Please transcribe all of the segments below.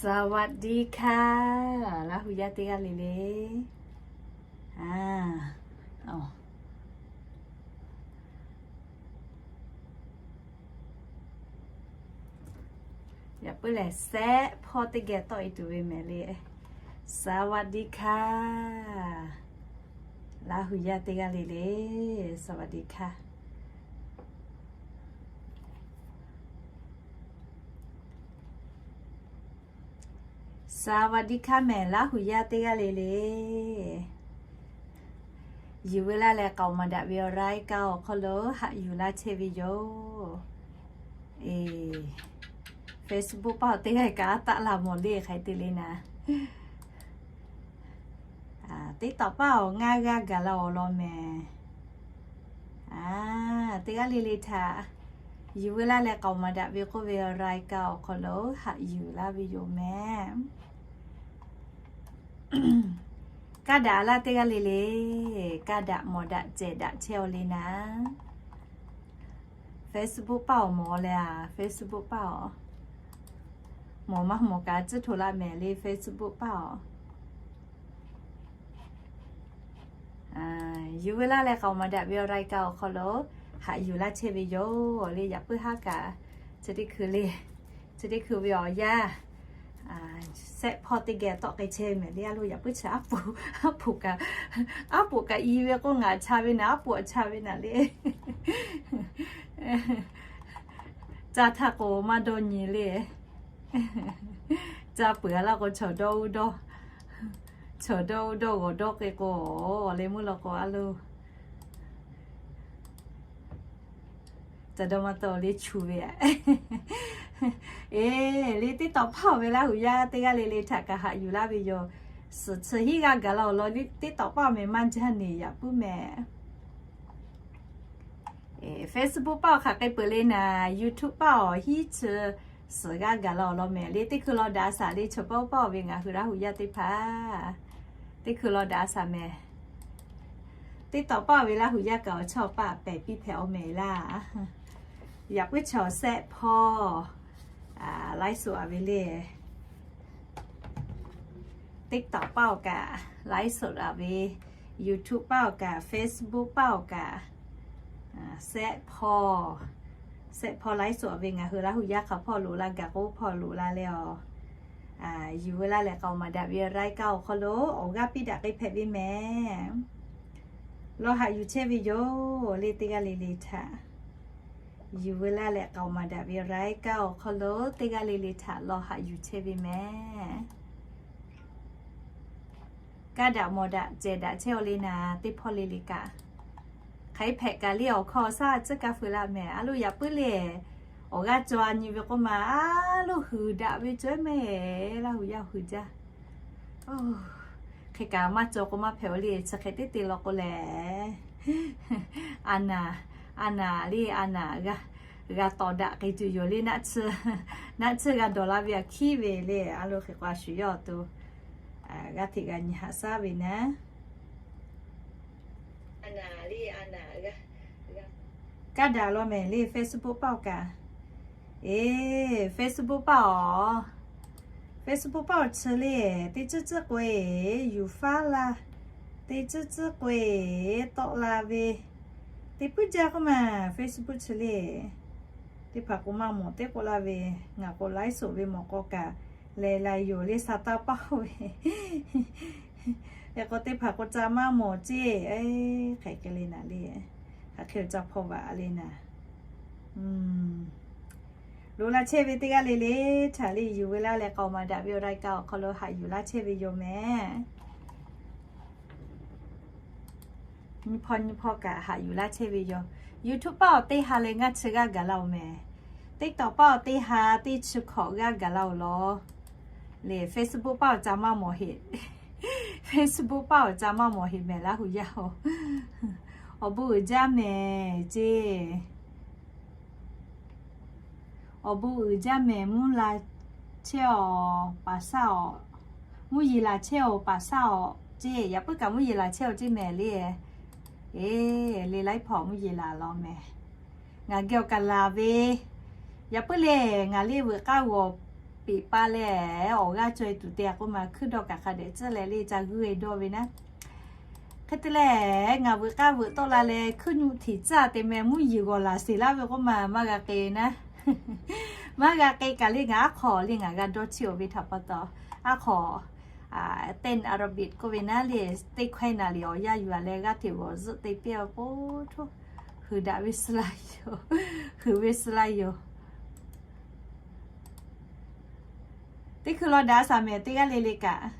สวัสดีค่ะ Laˇ hu yaˇ teˇ g'aˇ le le. Yaꞈ puiˉ lehˬ, sehˆ hpawˇ teˇ geh tawˆ e tuˬ ve mehˍ le. สวัสดีค่ะ Laˇ hu yaˇ teˇ g'aˇ le le. สวัสดีค่ะ สวัสดีค่ะ mehˍ Laˇ hu yaˇ teˇ g'aˇ le le. Yuˬ ve laˇ leh k'aoˍ maˍ daꞈ ve awˬ รายการ awˬ hk'aw lo haꞈ yuˬ laˇ chehˇ ve yoˬ. Facebook paˆ awˬ teˇ g'aˇ kaꞈ taˆ la mawˬ le hk'aˬ hk'e te le naˍ. Teˇ tawꞈ paˆ awˬ ngaˇ g'aˇ gaˬ la awˬ lawn mehˍ. Teˇ g'aˇ le le htaꞈ yuˬ ve laˇ leh k'aoˍ maˍ daꞈ ve k'oˆ ve awˬ รายการ awˬ hk'aw lo haꞈ yuˬ laˇ ve yoˬ mehˍ. Kaˇ daꞈ laˇ teˇ g'aˇ le le, kaˇ daꞈ mawˬ daꞈ cehˬ daꞈ chehˇ aw le naˍ. Facebook paˆ awˬ mawˬ leh a, Facebook paˆ awˬ mawˬ maˇ mawˬ kaꞈ tcuhˉ htoꞈ laˇ mehˍ le Facebook paˆ awˬ. Yuˬ ve laˇ leh k'aoˍ maˍ daꞈ ve awˬ รายการ awˬ hk'aw lo haꞈ yuˬ laˇ chehˇ ve yoˬ le. Yaꞈ puiˉ haˉ kaꞈ chi teˇ hkui le, chi teˇ hkui ve awˬ yanˇ sehˆ hpawˇ teˇ geh tawˆ k'ai chehˇ mehˍ le. A lo yaꞈ puiˉ chi aˉ poꞈ, aˉ poꞈ kaꞈ, aˉ poꞈ kaꞈ i ve k'o ngaˬ cha ve naˍ, aˉ poꞈ cha ve naˍ le. Ca htaˇ k'o maˇ dawˇ nyi le. Ca peuˬ a laˇ k'o chaw dawˇ uˉ dawˇ, chaw dawˇ uˉ dawˇ g'awˬ dawˇ k'ai k'o, awˬ leh meuˇ law k'o a lo ca dawˇ maˇ tawˆ le chu ve a. Eˬ, le teˇ tawꞈ hpaˇ awˬ ve Laˇ hu yaˇ teˇ g'aˇ le le htaꞈ kaꞈ haꞈ yuˬ laˇ ve yoˬ. Suhˍ chi hiˉ g'aˇ gaˬ la awˬ lawn le teˇ tawꞈ hpaˇ awˬ mehˍ maˇ jaˇ neˬ yaꞈ puiˉ mehˍ. Facebook paˆ awˬ hk'aˬ k'ai peuˬ le naˍ, YouTube paˆ awˬ hiˉ chi suhˍ g'aˇ gaˬ la awˬ lawn mehˍ le. Teˇ hkui law daꞈ a shaˍ le chaw paˆ paˆ awˬ ve ngaˬ hui Laˇ hu yaˇ teˇ hpaˍ. Teˇ hkui law daꞈ a shaˍ mehˍ. Teˇ tawꞈ paˆ awˬ ve Laˇ hu yaˇ kaꞈ awˬ chawˇ paˆ pehˬ piˇ hpehꞈ awˬ mehˍ laˇ. Yaꞈ puiˉ chaw sehˆ hpawˇ ไลฟ์สด a ve le. TikTok paˆ awˬ kaꞈ ไลฟ์สด a ve, YouTube paˆ awˬ kaꞈ, Facebook paˆ awˬ kaꞈ, sehˆ hpawˇ, sehˆ hpawˇ ไลฟ์สด a ve ngaˬ hui Laˇ hu yaˇ hk'a hpawˇ loꞈ la gaˬ k'o hpawˇ loꞈ la leh a, yuˬ ve laˇ leh k'aoˍ maˍ daꞈ ve รายการ awˬ hk'aw lo awˬ g'aˇ piˇ daꞈ k'ai hpehꞈ ve mehˍ. Lawˬ haꞈ yuˬ chehˇ ve yoˬ le teˇ g'aˇ le le htaꞈ. Yuˬ ve laˇ leh k'aoˍ maˍ daꞈ ve รายการ awˬ hk'aw lo teˇ g'aˇ le le htaꞈ lawˬ haꞈ yuˬ chehˇ ve mehˍ. Kaˇ daꞈ mawˬ daꞈ cehˬ daꞈ chehˇ aw le naˍ, teˇ hpawˇ le le kaꞈ. Hk'aˬ hk'e hpehꞈ kaꞈ le awˬ hkawˇ awˬ shaˉ tcuhˉ kaˇ feu laˇ mehˍ. A lo yaꞈ puiˉ le, awˬ g'aˇ caw a nyi ve k'oˆ ma, a lo huiˍ daꞈ ve cawehˇ mehˍ, Laˇ hu yaˇ hui jaˇ. Hk'e kaꞈ maˇ caw k'o maˇ hpehꞈ aw le, chi hk'e teˇ te law k'o lehˬ, a naˍ, a naˍ le a naˍ g'a tawˍ daꞈ k'ai tuˬ yoˬ le. Naˆ tsuhˇ g'a dawˬ la ve aꞈ hkiˉ ve le. A lo hk'e k'o a shu yawˇ awˬ to g'aˇ hteꞈ g'a nyi haꞈ shaˉ ve naˉ. Kaˇ daꞈ law mehˍ le Facebook paˆ awˬ kaꞈ. Eˬ, Facebook paˆ awˬ, Facebook paˆ awˬ chi le, teˇ tcuhˉ tcuhˉ k'o e, yuˬ faˉ laˇ, teˇ tcuhˉ tcuhˉ k'o e, tawˆ la ve, teˇ puiˉ jaˇ k'oˆ ma, Facebook chi le. Teˇ hpaˍ k'o maˇ mawˬ teˇ k'oˆ laˇ ve, ngaˬ k'o ไลฟ์สด ve mawˬ k'o kaꞈ, leh la yoˬ le sa taˇ paˇ ve. Hk'e k'o teˇ hpaˍ k'o ca maˇ mawˬ ceˇ, hk'e hk'e le naˍ le. Hk'aˬ hk'e ca hpaw vaꞈ le naˍ. Loꞈ la chehˇ ve teˇ g'aˇ le le htaꞈ le yuˬ ve laˇ leh k'aoˍ maˍ daꞈ ve รายการ awˬ hk'aw lo haꞈ yuˬ laˇ chehˇ ve yoˬ mehˍ. Nyi hpawˇ nyi hpawˇ kaꞈ haꞈ yuˬ laˇ chehˇ ve yoˬ. YouTube paˆ awˬ teˇ ha leh ngaˇ chi g'aˇ gaˬ la oˬ mehˍ. TikTok paˆ awˬ teˇ ha teˇ chi hkawꞈ g'aˇ gaˬ la oˬ law. Le Facebook paˆ awˬ ca maˇ mawˬ heꞈ. Facebook paˆ awˬ ca maˇ mawˬ heꞈ mehˍ Laˇ hu yaˇ oˬ. Awˬ bon uiˍ jaˇ mehˍ ceˇ. Awˬ bon uiˍ jaˇ mehˍ mvuhˇ la chehˇ awˬ paˍ shaˉ awˬ, mvuhˇ yeˬ laˬ chehˇ awˬ paˍ shaˉ awˬ ceˇ. Yaꞈ puiˉ kaꞈ mvuhˇ yeˬ laˬ chehˇ awˬ ceˇ mehˍ le. Eˬ, le laiˉ hpawˇ mvuhˇ yeˬ laˬ law mehˍ. Ngaˬ geh awˬ kaˬ laˬ ve, yaꞈ puiˉ le, ngaˬ le veuꞈ k'aˇ g'awˬ Peꞈ pa leh awˬ g'aˇ cawˬ e tuˬ te a k'oˆ ma, hkuiˉ dawˇ kaꞈ hk'a dehꞈ tcuhˉ leh le ca g'uiˇ e dawˇ ve naˉ. Hk'e te leh, ngaˬ veuꞈ k'aˇ veuꞈ tawˆ la leh hkuiˉ nuˆ htiꞈ caˇ te meh mvuhˇ yeˬ g'awˬ laˬ sheˍ laˇ ve k'oˆ ma, maˇ g'a k'e naˉ. Maˇ g'a k'e kaꞈ le, ngaˬ aˉ hk'aw le ngaˬ g'a dawˇ chiˇ oˬ ve htaꞈ pa taw, aˉ hk'aw ten Arabic k'oˆ ve naˉ le, teˇ hkawehˇ naˍ riˍ awˬ yanˇ yuˬ a leh g'aˇ hteꞈ g'awˬ zuhˆ te piˇ a k'o, htoˇ, huiˍ daꞈ ve suh laˇ yoˬ. Huiˍ ve suh laˇ yoˬ. Teˇ hkui law daꞈ shaˍ mehˍ teˇ g'aˇ le le kaꞈ.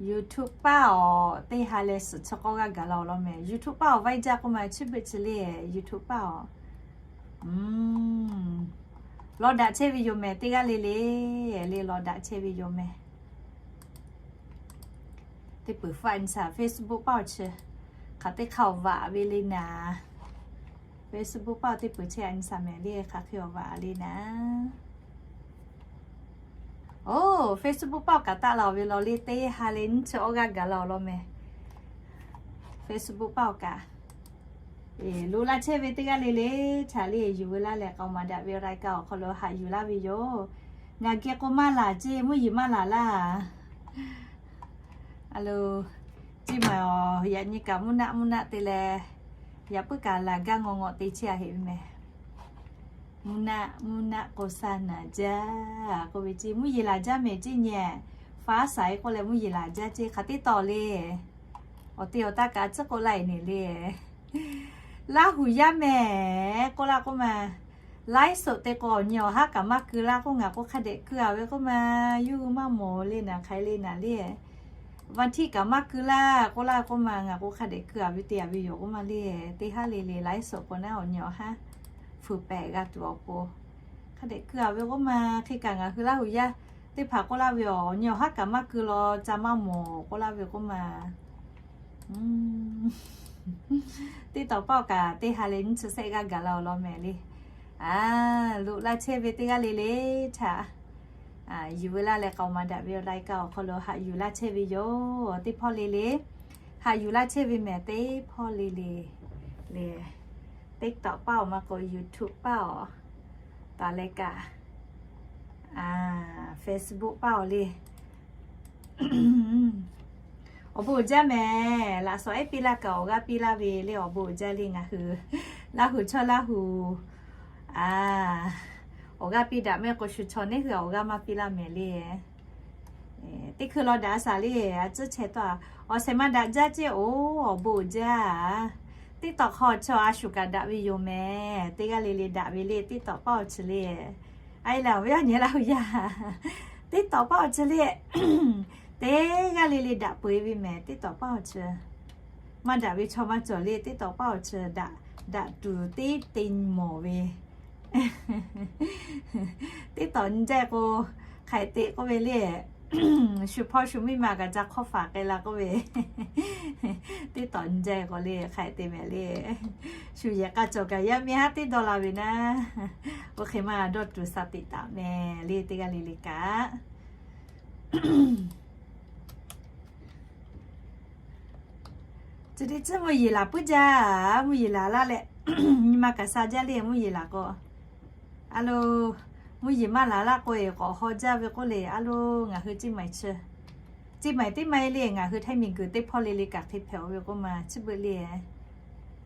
YouTube paˇ awˬ teˇ ha leh suhˍ chi k'awˇ g'aˇ gaˬ la awˬ lawn mehˍ. YouTube paˇ awˬ vaiˇ jaˇ k'oˆ ma, chi beuꞈ chi le. YouTube paˇ awˬ law daꞈ chehˇ ve yoˬ mehˍ teˇ g'aˇ le le. Le law daꞈ chehˇ ve yoˬ mehˍ. Teˇ peuˬ hpfuhˇ a nyi shaˍ Facebook paˇ awˬ chi hk'aˬ teˇ hk'a awˬ vaꞈ ve le naˍ. Facebook paˇ awˬ teˇ peuˬ chehˇ a nyi shaˍ mehˍ le, hk'aˬ hk'e awˬ vaꞈ le naˍ. Oˇ, Facebook paˇ awˬ kaꞈ taˆ la awˬ ve law le, teˇ ha leh nyiˇ chi awˇ g'aˇ gaˬ la awˬ lawn mehˍ. Facebook paˇ awˬ kaꞈ loꞈ laˇ chehˇ ve teˇ g'aˇ le le, htaꞈ le yuˬ veu laˇ leh k'aoˍ maˍ daꞈ ve awˬ laiˉ kaꞈ awˬ hk'aw lo haꞈ yuˬ laˇ ve yoˬ. Ngaˬ geh k'o maˇ laˬ ceˇ, mvuhˇ yeˬ maˇ laˬ laˇ. A lo, ceˇ maˬ awˬ yaꞈ nyi kaꞈ mvuhˇ naˆ mvuhˇ naˆ te leh, yaꞈ puiˉ kaꞈ laˬ gaˇ ngawˬ ngawˬ te chehˇ a heꞈ ve mehˍ. Mvuhˇ naˆ mvuhˇ naˆ k'o sha naˍ jaˇ k'oˆ ve ceˇ, mvuhˇ yeˬ laˬ jaˇ mehˍ ceˇ nyi. Faˉ saiˍ k'oˆ leh mvuhˇ yeˬ laˬ jaˇ ceˇ, hk'aˬ teˇ tawˍ le. Awˬ te awˬ taˇ kaꞈ tcuhˉ k'oˆ laˇ e neˬ le. Laˇ huˍ yaˇ mehˍ k'oˆ laˇ k'oˆ ma, laiˉ soꞈ te k'o awˬ nyi awˬ haˉ kaꞈ maˇ keu laˇ k'oˆ, ngaˬ k'o hk'a dehꞈ keu a ve k'oˆ ma, yawˇ hui maˇ mawˬ le naˍ, hk'aˬ hk'e le naˍ le. Vaˇ htiˇ kaꞈ maˇ keu laˇ k'oˆ laˇ k'oˆ ma, ngaˬ k'o hk'a dehꞈ keu a ve te a ve yoˬ k'oˆ ma le. Teˇ haˉ le le laiˉ soꞈ k'o naˉ awˬ nyi awˬ haˉ fuiˍ pehˍ g'a tuˬ awˬ pon, hk'a dehꞈ keu a ve k'oˆ ma. Hk'e kaꞈ ngaˬ hui Laˇ huˍ yaˇ teˇ hpaˍ k'oˆ laˇ ve awˬ nyi awˬ haˉ kaꞈ maˇ keu law ca maˇ mawˬ k'oˆ laˇ ve k'oˆ ma. Teˇ tawˍ paˇ awˬ kaꞈ teˇ ha leh nyiˇ chi shehˆ g'aˇ gaˬ la awˬ lawn mehˍ le. A, loꞈ laˇ chehˇ ve teˇ g'aˇ le le htaꞈ yuˬ veu laˇ leh k'aoˍ maˍ daꞈ ve awˬ laiˉ kaꞈ awˬ hk'aw lo haꞈ yuˬ laˇ chehˇ ve yoˬ. Teˇ hpawˇ le le haꞈ yuˬ laˇ chehˇ ve mehˍ, teˇ hpawˇ le le le. TikTok paˇ awˬ maˇ k'o YouTube paˇ awˬ, taˍ leh kaꞈ Facebook paˇ awˬ le. Awˬ bon uiˍ jaˇ mehˍ, laꞈ shawnˍ ehˉ piˇ laˇ kaꞈ awˬ g'aˇ piˇ laˇ ve le. Awˬ bon uiˍ jaˇ le, ngaˬ hui Laˇ huˍ chaw Laˇ huˍ awˬ g'aˇ piˇ daꞈ mehˆ k'o, shu chaw neˉ hui awˬ g'aˇ maˇ piˇ laˇ mehˍ le. Teˇ hkui law daꞈ shaˍ le, a tcuhˉ chehˇ taw, awˬ shehˍ ma daꞈ jaˇ ceˇ oˬ, awˬ bon uiˍ jaˇ. TikTok hk'aw chaw a shu kaꞈ daꞈ ve yoˬ mehˍ, teˇ g'aˇ le le daꞈ ve le, TikTok paˇ awˬ chi le. A e lehˬ, awˬ viˉ awˬ nyi Laˇ huˍ yaˇ, TikTok paˇ awˬ chi le. Teˇ g'aˇ le le daꞈ peu eˬ ve mehˍ, TikTok paˇ awˬ chi. Maˇ daꞈ ve chaw maˇ cawˬ le, TikTok paˇ awˬ chi daꞈ, daꞈ tuˬ teˇ te nyi mawˬ ve. TikTok nyi jaˇ k'o, hk'aˬ hk'e te k'oˆ ve le. Shu hpawˇ shu miˇ ma kaꞈ ca hk'awˇ faˍ k'ai la k'oˆ ve. TikTok nyi jaˇ k'o le, hk'aˬ hk'e te mehˍ le. Shu yehˬ k'a cawˬ kaꞈ yaˇ miˇ haˉ teˇ dawˇ la ve naˉ, oˇ hk'e maˇ dawˇ tuˬ sha teꞈ taˍ mehˍ le, teˇ g'aˇ le le kaꞈ. Chi teˇ tcuhˉ mvuhˇ yeˬ laˬ puiˉ jaˇ, mvuhˇ yeˬ laˬ laˇ leh, nyi ma kaꞈ sha jaˇ le mvuhˇ yeˬ laˬ k'o. A lo, mvuhˇ yeˬ maˇ laˬ laˇ k'o eˬ k'awꞈ haw jaˇ ve k'oˆ le. A lo, ngaˬ hui Ceˇ maiˍ chi, Ceˇ maiˍ teˇ ma e le, ngaˬ hui Htaiˇ miˬ guiˬ teˇ hpawˇ le le kaꞈ hk'e hpehꞈ ve k'oˆ ma, chi beuꞈ le.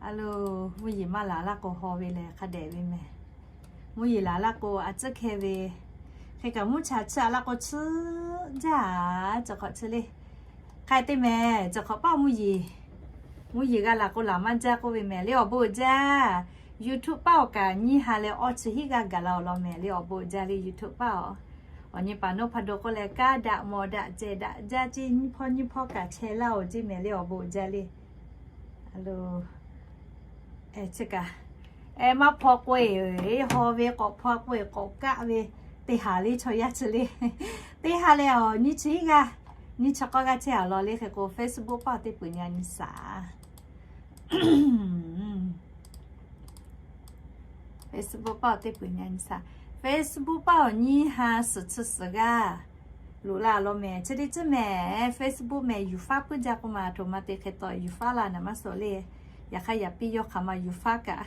A lo, mvuhˇ yeˬ maˇ laˬ laˇ k'o haw ve lehˬ hk'a dehꞈ ve mehˍ. Mvuhˇ yeˬ laˬ laˇ k'o a tcuhˉ hkeh ve. Hk'e kaꞈ mvuhˇ cha chi a laˇ k'o tsuhˇ jaˇ a, cawˬ hk'awꞈ chi le. Hk'aˬ hk'e te mehˍ, cawˬ hk'awꞈ paˇ mvuhˇ yeˬ, mvuhˇ yeˬ g'a laˬ k'o laˬ maˇ jaˇ k'oˆ ve mehˍ le. Awˬ bon uiˍ jaˇ. YouTube paˇ awˬ kaꞈ nyiˇ ha leh awˇ chi hiˉ g'aˇ gaˬ la awˬ lawn mehˍ le. Awˬ bon uiˍ jaˇ le YouTube paˇ awˬ. Awˬ nyi paˍ nawˉ hpa do k'oˆ leh kaˇ daꞈ mawˬ daꞈ cehˬ daꞈ jaˇ ceˇ, nyiˇ hpawˇ nyiˇ hpawˇ kaꞈ chehˇ laˇ oˬ ceˇ mehˍ le. Awˬ bon uiˍ jaˇ le. A lo, e, chi kaꞈ, e, maˇ hpaw k'oˆ e, haw ve k'awꞈ hpaw k'oˆ e k'awꞈ kaˆ ve, teˇ ha le chaw yaˇ chi le. Teˇ ha leh awˬ nyiˇ chi hiˉ g'aˇ, nyiˇ chi k'awˇ g'aˇ chehˇ a lawn le. Hk'e k'o Facebook paˇ teˇ peuˬ nyi a nyi shaˍ. Facebook paˇ awˬ teˇ peuˬ nyi a nyi shaˍ. Facebook paˇ awˬ nyiˇ ha suhˍ chi suhˍ g'aˇ loꞈ la law mehˍ. Chi teˇ tcuhˉ mehˍ, Facebook mehˍ yuˬ faˉ puiˉ jaˇ k'oˆ ma, a htoꞈ ma te hk'e taw yuˬ faˉ la naˍ maˇ suh le. Yaꞈ hk'aˇ yaꞈ piˇ yawˇ hk'aˬ ma yuˬ faˉ kaꞈ,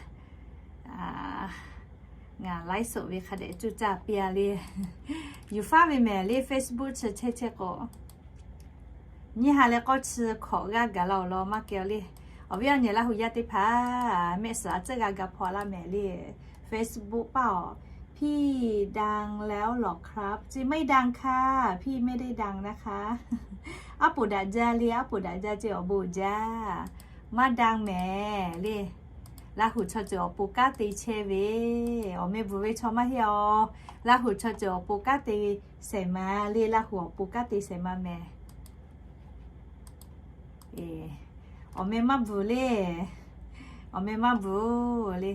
a, Ngaˬ ไลฟ์สด ve hk'a dehꞈ cuˇ caˇ piˇ-a le. Yuˬ faˉ ve mehˍ le, Facebook chi chehˇ chehˇ k'o, nyiˇ ha leh k'awˇ chi hkawꞈ g'aˇ gaˬ la awˬ lawn maˇ kehˬ le. Awˬ viˉ awˬ nyi Laˇ huˍ yaˇ teˇ hpaˍ, mehˆ suhˍ a tcuhˉ g'a ga hpaw laˇ mehˍ le. Facebook paˇ awˬ, พี่ดังแล้วเหรอครับ chi ไม่ดังค่ะ พี่ไม่ได้ดังนะคะ Aˉ poꞈ daꞈ jaˇ le, aˉ poꞈ daꞈ jaˇ ce awˬ bon jaˇ. Maˇ ดัง mehˍ le. Laˇ huˍ chaw ceuˬ awˬ pon kanˉ te chehˇ ve, awˬ meh bvuhˬ ve chaw maˇ heˆ awˬ. Laˇ huˍ chaw ceuˬ awˬ pon kanˉ te shehˍ ma le, Laˇ huˍ awˬ pon kanˉ te shehˍ ma mehˍ. Awˬ meh maˇ bvuhˬ le, awˬ meh maˇ bvuhˬ le.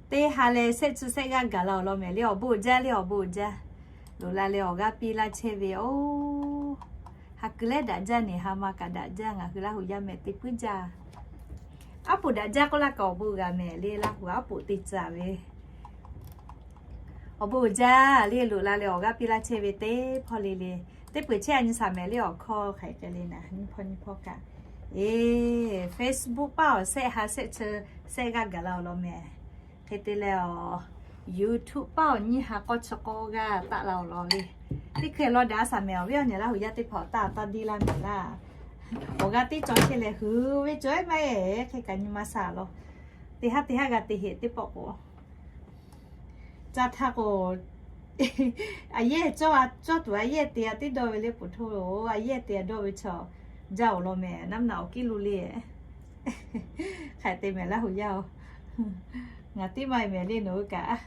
Teˇ ha leh shehˆ chi shehˆ g'aˇ gaˬ la awˬ lawn mehˍ le, awˬ bon jaˇ le, awˬ bon jaˇ. Loꞈ la leh awˬ g'aˇ piˇ laˇ chehˇ ve oˬ. Ha kuiˬ lehˉ daꞈ jaˇ, neˬ ha ma kaꞈ daꞈ jaˇ, ngaˬ hui Laˇ huˍ yaˇ mehˍ te puiˉ jaˇ. Aˉ poꞈ daꞈ jaˇ k'oˆ laˇ kaꞈ awˬ bon g'a mehˍ le, Laˇ huˍ aˉ poꞈ te caˍ ve. Awˬ bon jaˇ le, loꞈ la leh awˬ g'aˇ piˇ laˇ chehˇ ve teˇ hpawˇ le le. Teˇ peuˬ chehˇ a nyi shaˍ mehˍ le, awˬ hkawˇ hk'aˬ hk'e le naˍ, nyiˇ hpawˇ nyiˇ hpawˇ kaꞈ. Eˬ, Facebook paˇ awˬ shehˆ ha shehˆ chi shehˆ g'aˇ gaˬ la awˬ lawn mehˍ. Hk'e te leh awˬ, YouTube paˇ awˬ nyiˇ ha k'awˇ chi k'awˇ g'aˇ taˆ la awˬ lawn le. Teˇ hkui law daꞈ a shaˍ mehˍ awˬ viˉ awˬ nyi Laˇ huˍ yaˇ teˇ hpaˍ awˬ taˇ taˇ diˇ laˇ mehˍ laˇ. Awˬ g'a tiˉ cawˬ chehˇ leh hui ve cawˬ eˉ maˇ eˬ, hk'e kaꞈ nyi ma shaˍ law. Teˇ haˉ teˇ haˉ g'a te heꞈ teˇ pawˆ k'o, ca htaˇ k'o, a yehˇ cawˇ a cawˇ tuˬ a yehˇ te a tiˉ dawˇ ve le, poˬ hto loˬ a yehˇ te a dawˇ ve chaw jaˇ awˬ lawn mehˍ, naˉ naꞈ awˬ kiˉ lo le. Hk'aˬ hk'e te mehˍ Laˇ huˍ yaˇ oˬ. Ngaˬ tiˉ maˇ e mehˍ le nawˬ hui kaꞈ.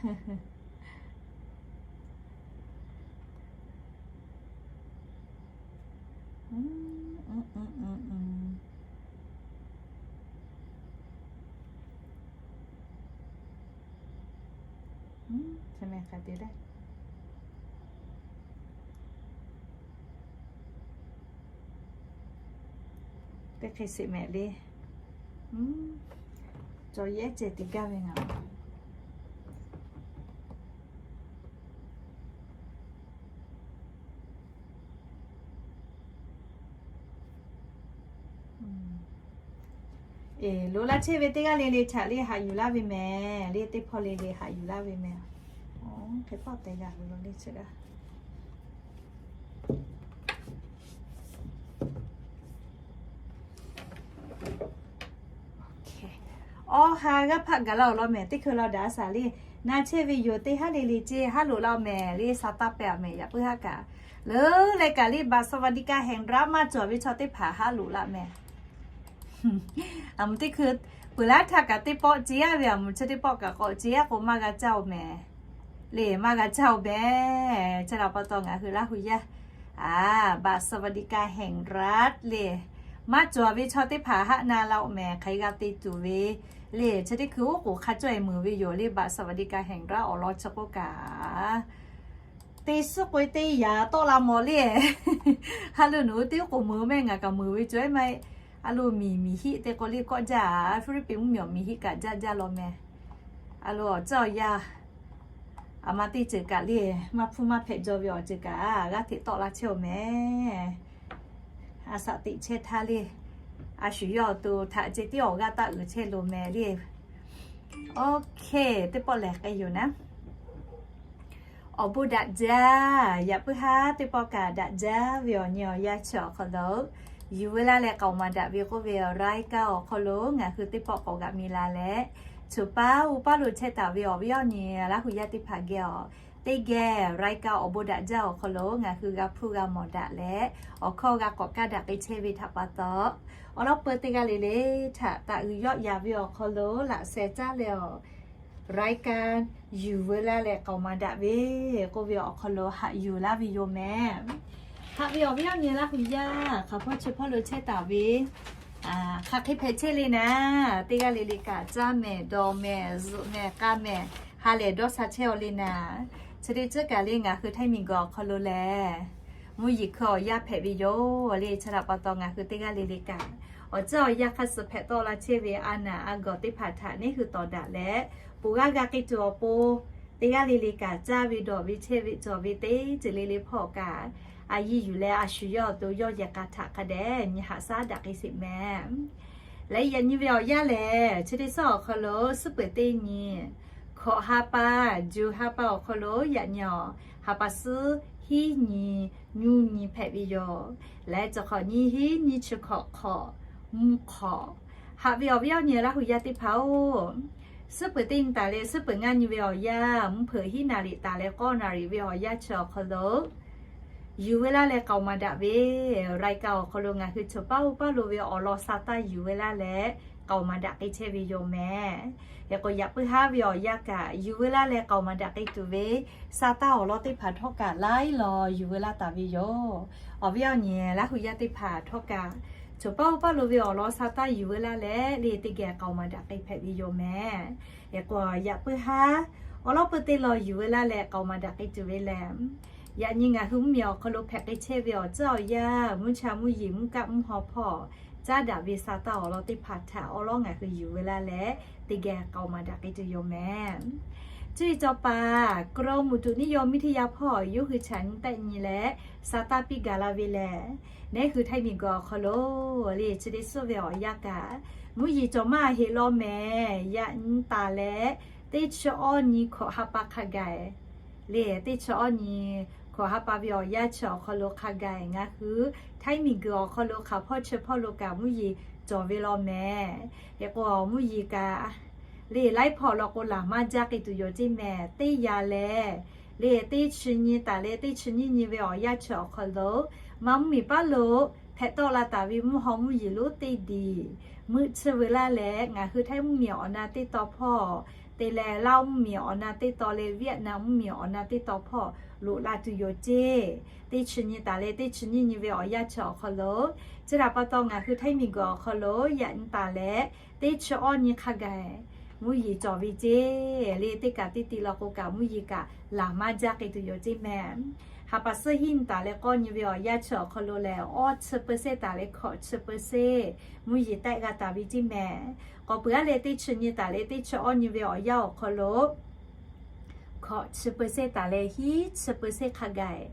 Teˇ hk'e sheˍ mehˍ le. Cawˬ yehˉ ceh te gaˇ ve ngaˬ. Eˬ, loꞈ la chehˇ ve teˇ g'aˇ le le htaꞈ le haꞈ yuˬ laˇ ve mehˍ le, teˇ hpawˇ le le haꞈ yuˬ laˇ ve mehˍ. Hk'e pawˆ te g'a lo le chi g'aˇ. Awˬ ha g'aˇ hpaˆ gaˬ la awˬ lawn mehˍ, teˇ hkui law daꞈ a shaˍ le. Na chehˇ ve yoˬ, teˇ haˉ le le ceˇ haˉ loꞈ la mehˍ le, sha taˇ pehˍ a mehˍ yaꞈ puiˉ haˉ kaꞈ. Leuˉ leh kaꞈ le บัตรสวัสดิการแห่งรัฐ maˇ cawˬ ve chaw teˇ hpaˍ haˉ loꞈ la mehˍ. A mvuhˇ teˇ hkui peuˬ laˉ htaˇ kaꞈ teˇ pawˆ ceˇ aˉ ve, a mvuhˇ chi teˇ pawˆ kaꞈ k'awꞈ ceˇ aˉ k'o maˇ g'a caˇ oˬ mehˍ. Le maˇ g'a caˇ oˬ mehˍ. Chi htaꞈ pa taw ngaˬ hui Laˇ huˍ yaˇ บัตรสวัสดิการแห่งรัฐ le maˇ cawˬ ve chaw teˇ hpaˍ haˆ na la oˬ mehˍ, hk'aˬ hk'e g'a te tuˬ ve. Le chi teˇ hkui oˉ k'oˍ hk'a cawˇ e meuˍ ve yoˬ le, บัตรสวัสดิการแห่งรัฐ awˬ lawn chi k'oˆ kaꞈ. Teˇ suhˉ k'oꞈ-e teˇ yaꞈ tawˆ la mawˬ le. Ha lo nawˬ hui teˇ k'oˍ meuˍ mehˆ, ngaˬ kaꞈ meuˍ ve cawˬ eˉ maˇ heˆ. A lo miˬ miˬ hiˆ te k'o le kawˆ jaˇ, Hpiˇliˇpiˆ mvuhˇmiˬ awˬ miˬ hiˆ kaꞈ jaˇ jaˇ law mehˍ. A lo awˬ caˇ awˬ yaˇ, a ma teˇ ceuˬ kaꞈ le, maˇ hpfuhˇ maˇ hpehꞈ jaw ve awˬ ceuˬ kaꞈ g'aˇ hteꞈ tawˆ la chehˇ oˬ mehˍ. A shaꞈ teꞈ chehˇ htaˇ le, a shu yawˇ awˬ to htaꞈ ceh tiˉ awˬ g'aˇ taˆ uiˍ chehˇ loˬ mehˍ le. Oˇ hk'e teˇ pawˆ lehˬ k'ai yoˬ naˉ. Awˬ bon daꞈ jaˇ, yaꞈ puiˉ haˉ teˇ pawˆ kaꞈ daꞈ jaˇ ve awˬ nyi awˬ yaˇ chi awˬ hk'aw lo, yuˬ veu laˇ leh k'aoˍ maˍ daꞈ ve k'oˆ ve awˬ รายการ awˬ hk'aw lo ngaˬ hui teˇ pawˆ k'awꞈ g'a mi la leh, choˬ paˇ uˉ paˇ lo chehˇ taˍ ve awˬ viˉ awˬ nyi Laˇ huˍ yaˇ teˇ hpaˍ geh awˬ, teˇ geh รายการ awˬ bon daꞈ jaˇ awˬ hk'aw lo ngaˬ hui g'a hpuˇ g'a mawˬ daꞈ leh, awˬ hkawˇ g'a k'awꞈ kaˇ daꞈ k'ai chehˇ ve htaꞈ pa taw, awˬ lawn peu teˇ g'aˇ le le htaꞈ taꞈ uiˍ yawˆ yan ve awˬ hk'aw lo laꞈ sheh caˇ leh awˬ รายการ yuˬ veu laˇ leh k'aoˍ maˍ daꞈ ve k'oˆ ve awˬ hk'aw lo haꞈ yuˬ laˇ ve yoˬ mehˍ. Haꞈ ve awˬ viˉ awˬ nyi Laˇ huˍ yaˇ hk'aˬ hpawˇ chi hpawˇ lo chehˇ taˍ ve, hk'aˬ hk'e hpehꞈ chehˇ le naˉ, teˇ g'aˇ le le kaꞈ caˇ mehˍ, dawˬ mehˍ, zuhꞈ mehˍ, k'a mehˍ, ha lehˬ dawˇ sha chehˇ aw le naˉ. Chi teˇ ceuˬ kaꞈ le ngaˬ hui Htaiˇ miˬguiˬ awˬ hk'aw lo lehˬ, mvuhˇ yeˬ hkui awˬ yaˇ hpehꞈ ve yoˬ le. Chi htaꞈ pa taw ngaˬ hui teˇ g'aˇ le le kaꞈ, awˬ caˇ awˬ yaˇ hk'a suh hpehꞈ tawˆ la chehˇ ve a naˍ a gawˬ teˇ hpaˍ htaꞈ neˇ hui tawˍ daꞈ leh, peuˬ g'aˇ g'a k'ai tuˬ awˬ pon, teˇ g'aˇ le le kaꞈ caˇ ve dawˬ ve chehˇ ve cawˬ ve teˇ ceuˬ le le hpawˇ kaꞈ, a yiˇ yuˬ leh a shu yawˇ awˬ to yawˇ yehˬ k'a htaꞈ hk'a dehꞈ nyi haꞈ shaˉ daꞈ k'ai sheˍ mehˍ. Leh yaꞈ nyi ve awˬ yanˇ lehˬ, chi teˇ suhˉ awˬ hk'aw lo suhˉ peuˬ teˇ nyi, hkawꞈ ha pa, juˬ ha pa awˬ hk'aw lo yaꞈ nyi awˬ ha pa suhˉ hiˉ nyi, nyiˇ nyi hpehꞈ ve yoˬ. Leh cawˬ hk'awꞈ nyiˇ hiˉ nyiˇ chi hkawꞈ hk'awꞈ, mvuhˇ hk'awꞈ. Haꞈ ve awˬ viˉ awˬ nyi Laˇ huˍ yaˇ teˇ hpaˍ-oˬ, suhˉ peuˬ teˇ nyi taˍ leh suhˉ peuˬ ngaˇ nyi ve awˬ yanˇ, mvuhˇ hpeuꞈ hiˉ naˍ riˍ taˍ leh k'awˇ naˍ riˍ ve awˬ yanˇ chi awˬ hk'aw lo yuˬ ve laˇ leh k'aoˍ maˍ daꞈ ve raiˍ kaꞈ awˬ hk'aw lo ngaˬ hui chaw paˇ oˇ paˇ lo ve awˬ lawn sa taˇ yuˬ ve laˇ leh k'aoˍ maˍ daꞈ k'ai chehˇ ve yoˬ mehˍ. Hk'e k'o, yaꞈ puiˉ haˉ ve awˬ yanˇ kaꞈ yuˬ ve laˇ leh k'aoˍ maˍ daꞈ k'ai tuˬ ve sa taˇ awˬ lawn teˇ hpaˍ htawˇ kaꞈ laiˉ law yuˬ ve laˇ taˍ ve yoˬ. Awˬ viˉ awˬ nyi Laˇ huˍ yaˇ teˇ hpaˍ htawˇ kaꞈ, chaw paˇ oˇ paˇ lo ve awˬ lawn sa taˇ yuˬ ve laˇ leh le teˇ geh k'aoˍ maˍ daꞈ k'ai hpehꞈ ve yoˬ mehˍ. Hk'e k'o, yaꞈ puiˉ haˉ awˬ lawn peuˬ teˇ law yuˬ ve laˇ leh k'aoˍ maˍ daꞈ k'ai tuˬ ve lehˬ, yaꞈ nyi ngaˬ hui mvuhˇmiˬ awˬ hk'aw lo hpehꞈ k'ai chehˇ ve awˬ tcuhˉ awˬ yanˇ, mvuhˇ cha mvuhˇ yeˬ mvuhˇ kaˆ mvuhˇ haw hpawˇ caˉ daꞈ ve sa taˇ awˬ lawn teˇ hpaˍ htaꞈ awˬ lawn ngaˬ hui yuˬ ve laˇ leh teˇ geh k'aoˍ maˍ daꞈ k'ai tuˬ yoˬ mehˍ. Cuˇ yiˍ cawˬ paˍ กรมอุตุนิยมวิทยา hpawˇ yawˇ hui chaꞈ nyi tehˆ nyi leh sa taˇ piˇ gaˬ la ve lehˬ, neˉ hui Htaiˇ miˬguiˬ awˬ hk'aw lo le chi teˇ suhˉ ve awˬ yanˇ kaꞈ mvuhˇ yeˬ cawˬ maˇ heˆ law mehˍ. Yaꞈ nyi taˍ leh teˇ chi awˇ nyi hkawꞈ ha pa hk'a gaˬ le, teˇ chi awˇ nyi hkawꞈ ha pa ve awˬ yanˇ chi awˬ hk'aw lo hk'a gaˬ ngaˬ hui Htaiˇ miˬguiˬ awˬ hk'aw lo hk'aˬ hpawˇ chi hpawˇ lo kaꞈ mvuhˇ yeˬ cawˬ ve law mehˍ. Hk'e k'o, mvuhˇ yeˬ kaꞈ le laiˉ hpawˇ law k'o laˬ maˇ jaˇ k'ai tuˬ yoˬ ceˇ mehˍ. Teˇ yanˇ lehˬ le teˇ chi nyi taˍ leh teˇ chi nyiˇ nyi ve awˬ yanˇ chi awˬ hk'aw lo maˇ mvuhˇmiˬ paˉ lo hpehꞈ tawˆ la taˍ ve mvuhˇ haw mvuhˇ yeˬ lonˉ teˇ diˬ meuˆ tsuhˇ ve laˇ leh ngaˬ hui Htaiˇ mvuhˇmiˬ awˬ na teˇ taw hpawˇ te leh Laˇ huˍ mvuhˇmiˬ awˬ na teˇ taw leh Vietnam mvuhˇmiˬ awˬ na teˇ taw hpawˇ loꞈ la tuˬ yoˬ ceˇ. Teˇ chi nyi taˍ leh teˇ chi nyiˇ nyi ve awˬ yanˇ chi awˬ hk'aw lo, chi htaꞈ pa taw ngaˬ hui Htaiˇ miˬguiˬ awˬ hk'aw lo yaꞈ nyi taˍ leh teˇ chi awˇ nyi hk'a gaˬ mvuhˇ yeˬ cawˬ ve ceˇ. Le teˇ kaꞈ teˇ ti law k'o kaꞈ mvuhˇ yeˬ kaꞈ laˬ maˇ jaˇ k'ai tuˬ yoˬ ceˇ mehˍ. Ha pa suhˉ hiˉ nyi taˍ leh k'awˇ nyi ve awˬ yanˇ chi awˬ hk'aw lo lehˬ, awˇ chi เปอร์เซ็นต์ taˍ leh hkawꞈ chi เปอร์เซ็นต์ mvuhˇ yeˬ tehˆ g'a taˍ ve ceˇ mehˍ. K'awꞈ peuˬ aˉ leh teˇ chi nyi taˍ leh teˇ chi awˇ nyi ve awˬ yanˇ awˬ hk'aw lo hkawꞈ chi เปอร์เซ็นต์ taˍ leh hiˉ chi เปอร์เซ็นต์ hk'a gaˬ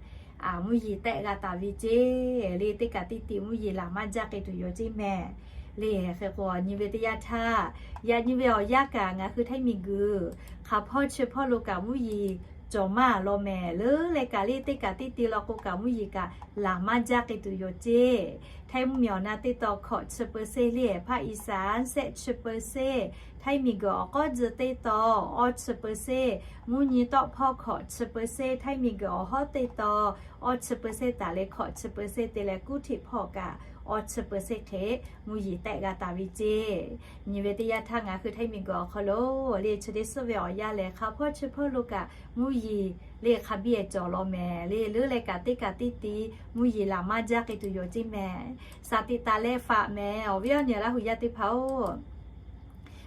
mvuhˇ yeˬ tehˆ g'a taˍ ve ceˇ. Le teˇ kaꞈ teˇ ti mvuhˇ yeˬ laˬ maˇ jaˇ k'ai tuˬ yoˬ ceˇ mehˍ. Le hk'e k'o, nyi ve teˇ yanˇ htaˇ, yaꞈ nyi ve awˬ yanˇ kaꞈ ngaˬ hui Htaiˇ miˬguiˬ hk'aˬ hpawˇ chi hpawˇ lo kaꞈ mvuhˇ yeˬ cawˬ maˇ law mehˍ. Le leh kaꞈ le teˇ kaꞈ teˇ ti law k'o kaꞈ mvuhˇ yeˬ kaꞈ laˬ maˇ jaˇ k'ai tuˬ yoˬ ceˇ. Htaiˇ mvuhˇmiˬ awˬ na teˇ taw hkawꞈ chi เปอร์เซ็นต์ le, ภาคอีสาน shehˆ chi เปอร์เซ็นต์, Htaiˇ miˬguiˬ awˬ k'awˇ tzuh teˇ taw awˇ chi เปอร์เซ็นต์, mvuhˇ nyi tawˆ hpawˇ hkawꞈ chi เปอร์เซ็นต์, Htaiˇ miˬguiˬ awˬ hawˉ teˇ taw awˇ chi เปอร์เซ็นต์ taˍ leh hkawꞈ chi เปอร์เซ็นต์ te leh kuˇ htiꞈ hpawˇ kaꞈ awˇ chi เปอร์เซ็นต์ hk'e mvuhˇ yeˬ tehˆ g'a taˍ ve ceˇ. Nyi ve teˇ yanˇ htaˇ ngaˬ hui Htaiˇ miˬguiˬ awˬ hk'aw lo le chi teˇ suhˉ ve awˬ yanˇ lehˬ, hk'aˬ hpawˇ chi hpawˇ lo kaꞈ mvuhˇ yeˬ le hk'a biˇ cawˬ law mehˍ. Le leuˉ leh kaꞈ teˇ kaꞈ teˇ ti mvuhˇ yeˬ laˬ maˇ jaˇ k'ai tuˬ yoˬ ceˇ mehˍ. Shaˍ tiꞈ taˍ leh faꞈ mehˍ. Awˬ viˉ awˬ nyi Laˇ huˍ yaˇ teˇ hpaˍ-oˬ,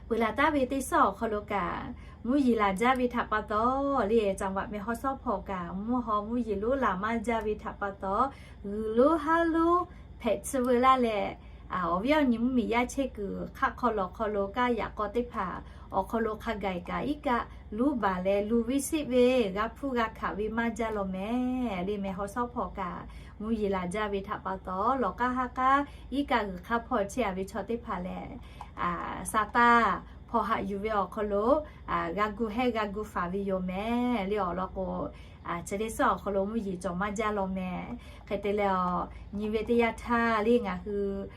peuˬ laˬ taˍ ve teˇ suhˉ awˬ hk'aw lo kaꞈ mvuhˇ yeˬ laˬ jaˇ ve htaꞈ pa taw le, จังหวัดแม่ฮ่องสอน hpawˇ kaꞈ mvuhˇ haw mvuhˇ yeˬ lonˉ laˬ maˇ jaˇ ve htaꞈ pa taw, g'uiˬ lonˉ haˉ lonˉ hpehꞈ tsuhˇ veu laˇ leh, awˬ viˉ awˬ nyi mvuhˇmiˬ yaˇ chehˇ kuiˬ hk'aˆ hk'aw lawˬ hk'aw lo kaˇ yaꞈ k'aw teˇ hpaˍ awˬ hk'aw lo hk'a gaˬ kaꞈ iˉ kaˆ luˇ baˬ leh luˬ ve sheˆ ve g'a hpuˇ g'a hkanˍ ve maˇ jaˇ law mehˍ. Le แม่ฮ่องสอน hpawˇ kaꞈ mvuhˇ yeˬ laˬ jaˇ ve htaꞈ pa taw, lawˬ k'aˉ haˉ k'aˉ iˉ kaˆ g'uiˬ hk'aˇ hpawˇ chehˇ a ve chaw teˇ hpaˍ lehˬ, sa taˇ hpawˇ haꞈ yuˬ ve awˬ hk'aw lo g'a gu hehˇ g'a gu faˍ ve yoˬ mehˍ. Le awˬ lawn k'o, chi teˇ suhˉ awˬ hk'aw lo mvuhˇ yeˬ cawˬ maˇ jaˇ law mehˍ. Hk'e te leh, nyi ve teˇ yanˇ htaˇ le ngaˬ hui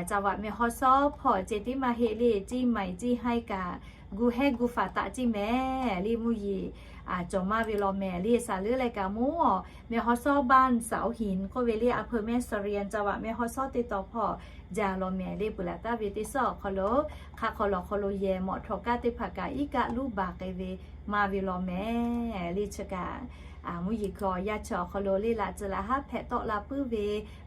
จังหวัดแม่ฮ่องสอน hpawˇ ceh tiˉ maˇ heˆ le, เชียงใหม่ เชียงราย kaꞈ gu hehˇ gu faˍ taꞈ ceˇ mehˍ. Le mvuhˇ yeˬ cawˬ maˇ ve law mehˍ. Le shaˍ leuˉ leh kaꞈ mvuhˇ แม่ฮ่องสอน บ้านเสาหิน k'oˆ ve le อำเภอแม่เสลียง จังหวัดแม่ฮ่องสอน teˇ taw hpawˇ jaˇ law mehˍ. Le peuˬ laˬ taˍ ve teˇ suhˉ awˬ hk'aw lo hk'aˆ hk'aw lawˬ hk'aw lo yehˬ mawꞈ htawꞈ kaˇ teˇ hpaˍ kaꞈ iˉ kaˆ luˇ baˬ k'ai ve maˇ ve law mehˍ. Le chi kaꞈ mvuhˇ yeˬ hkui awˬ yanˇ chi awˬ hk'aw lo le laꞈ tcuh laꞈ haˉ hpehꞈ tawˆ la puiˉ ve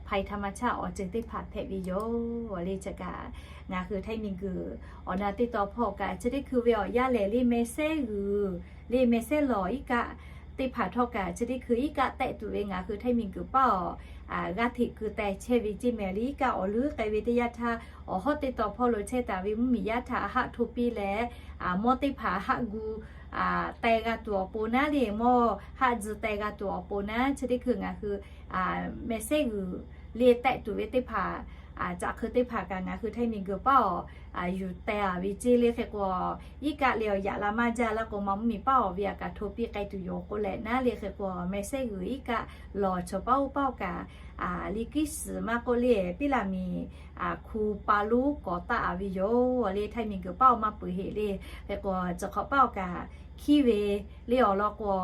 ภัยธรรมชาติ awˬ ceuˬ teˇ hpaˍ hpehꞈ ve yoˬ. Le chi kaꞈ ngaˬ hui Htaiˇ miˬguiˬ awˬ na teˇ taw hpawˇ kaꞈ chi teˇ hkui ve awˬ yanˇ lehˬ le meh sehˉ g'uiˬ le meh sehˉ lawˬ iˉ kaˆ teˇ hpaˍ htawˇ kaꞈ chi teˇ hkui iˉ kaˆ tehˆ tuˬ ve ngaˬ hui Htaiˇ miˬguiˬ paˉ awˬ g'aˇ hteꞈ keu teh chehˇ ve ceˇ mehˍ. Le iˉ kaˆ awˬ leuˉ k'ai ve teˇ yanˇ htaˇ awˬ hawˉ teˇ taw hpawˇ lo chehˇ taˍ ve mvuhˇmiˬ yaˇ htaꞈ haˆ hto piˇ leh, mawˇ teˇ hpaˍ haˆ gu teh g'a tuˬ awˬ pon naˉ le, mawˇ haˆ tzuh teh g'a tuˬ awˬ pon naˉ, chi teˇ hkui ngaˬ hui meh sehˉ g'uiˬ le tehˆ tuˬ ve teˇ hpaˍ caꞈ hk'eu teˇ hpaˍ kaꞈ ngaˬ hui htaiˇ miˬguiˬ paˉ awˬ yuˬ teh a ve ceˇ le. Hk'e k'o, iˉ kaˆ le awˬ yaꞈ la maˇ jaˇ laˇ k'o, ma mvuhˇmiˬ paˉ awˬ ve aꞈ kaꞈ hto piˇ k'ai tuˬ yoˬ k'oˆ leh naˉ le. Hk'e k'o, meh sehˉ g'uiˬ iˉ kaˆ lawˬ chaw paˉ oˇ paˉ awˬ kaꞈ, liꞈ kiˉ suhˍ maˇ k'oˆ le, piˉ laˬ miˬ hku pa lonˉ k'awꞈ taˆ a ve yoˬ le. Htaiˇ miˬguiˬ paˉ awˬ maˇ peuˬ heˆ le. Hk'e k'o, cawˬ hk'awꞈ paˉ awˬ kaꞈ hkiˉ ve le awˬ lawn k'o,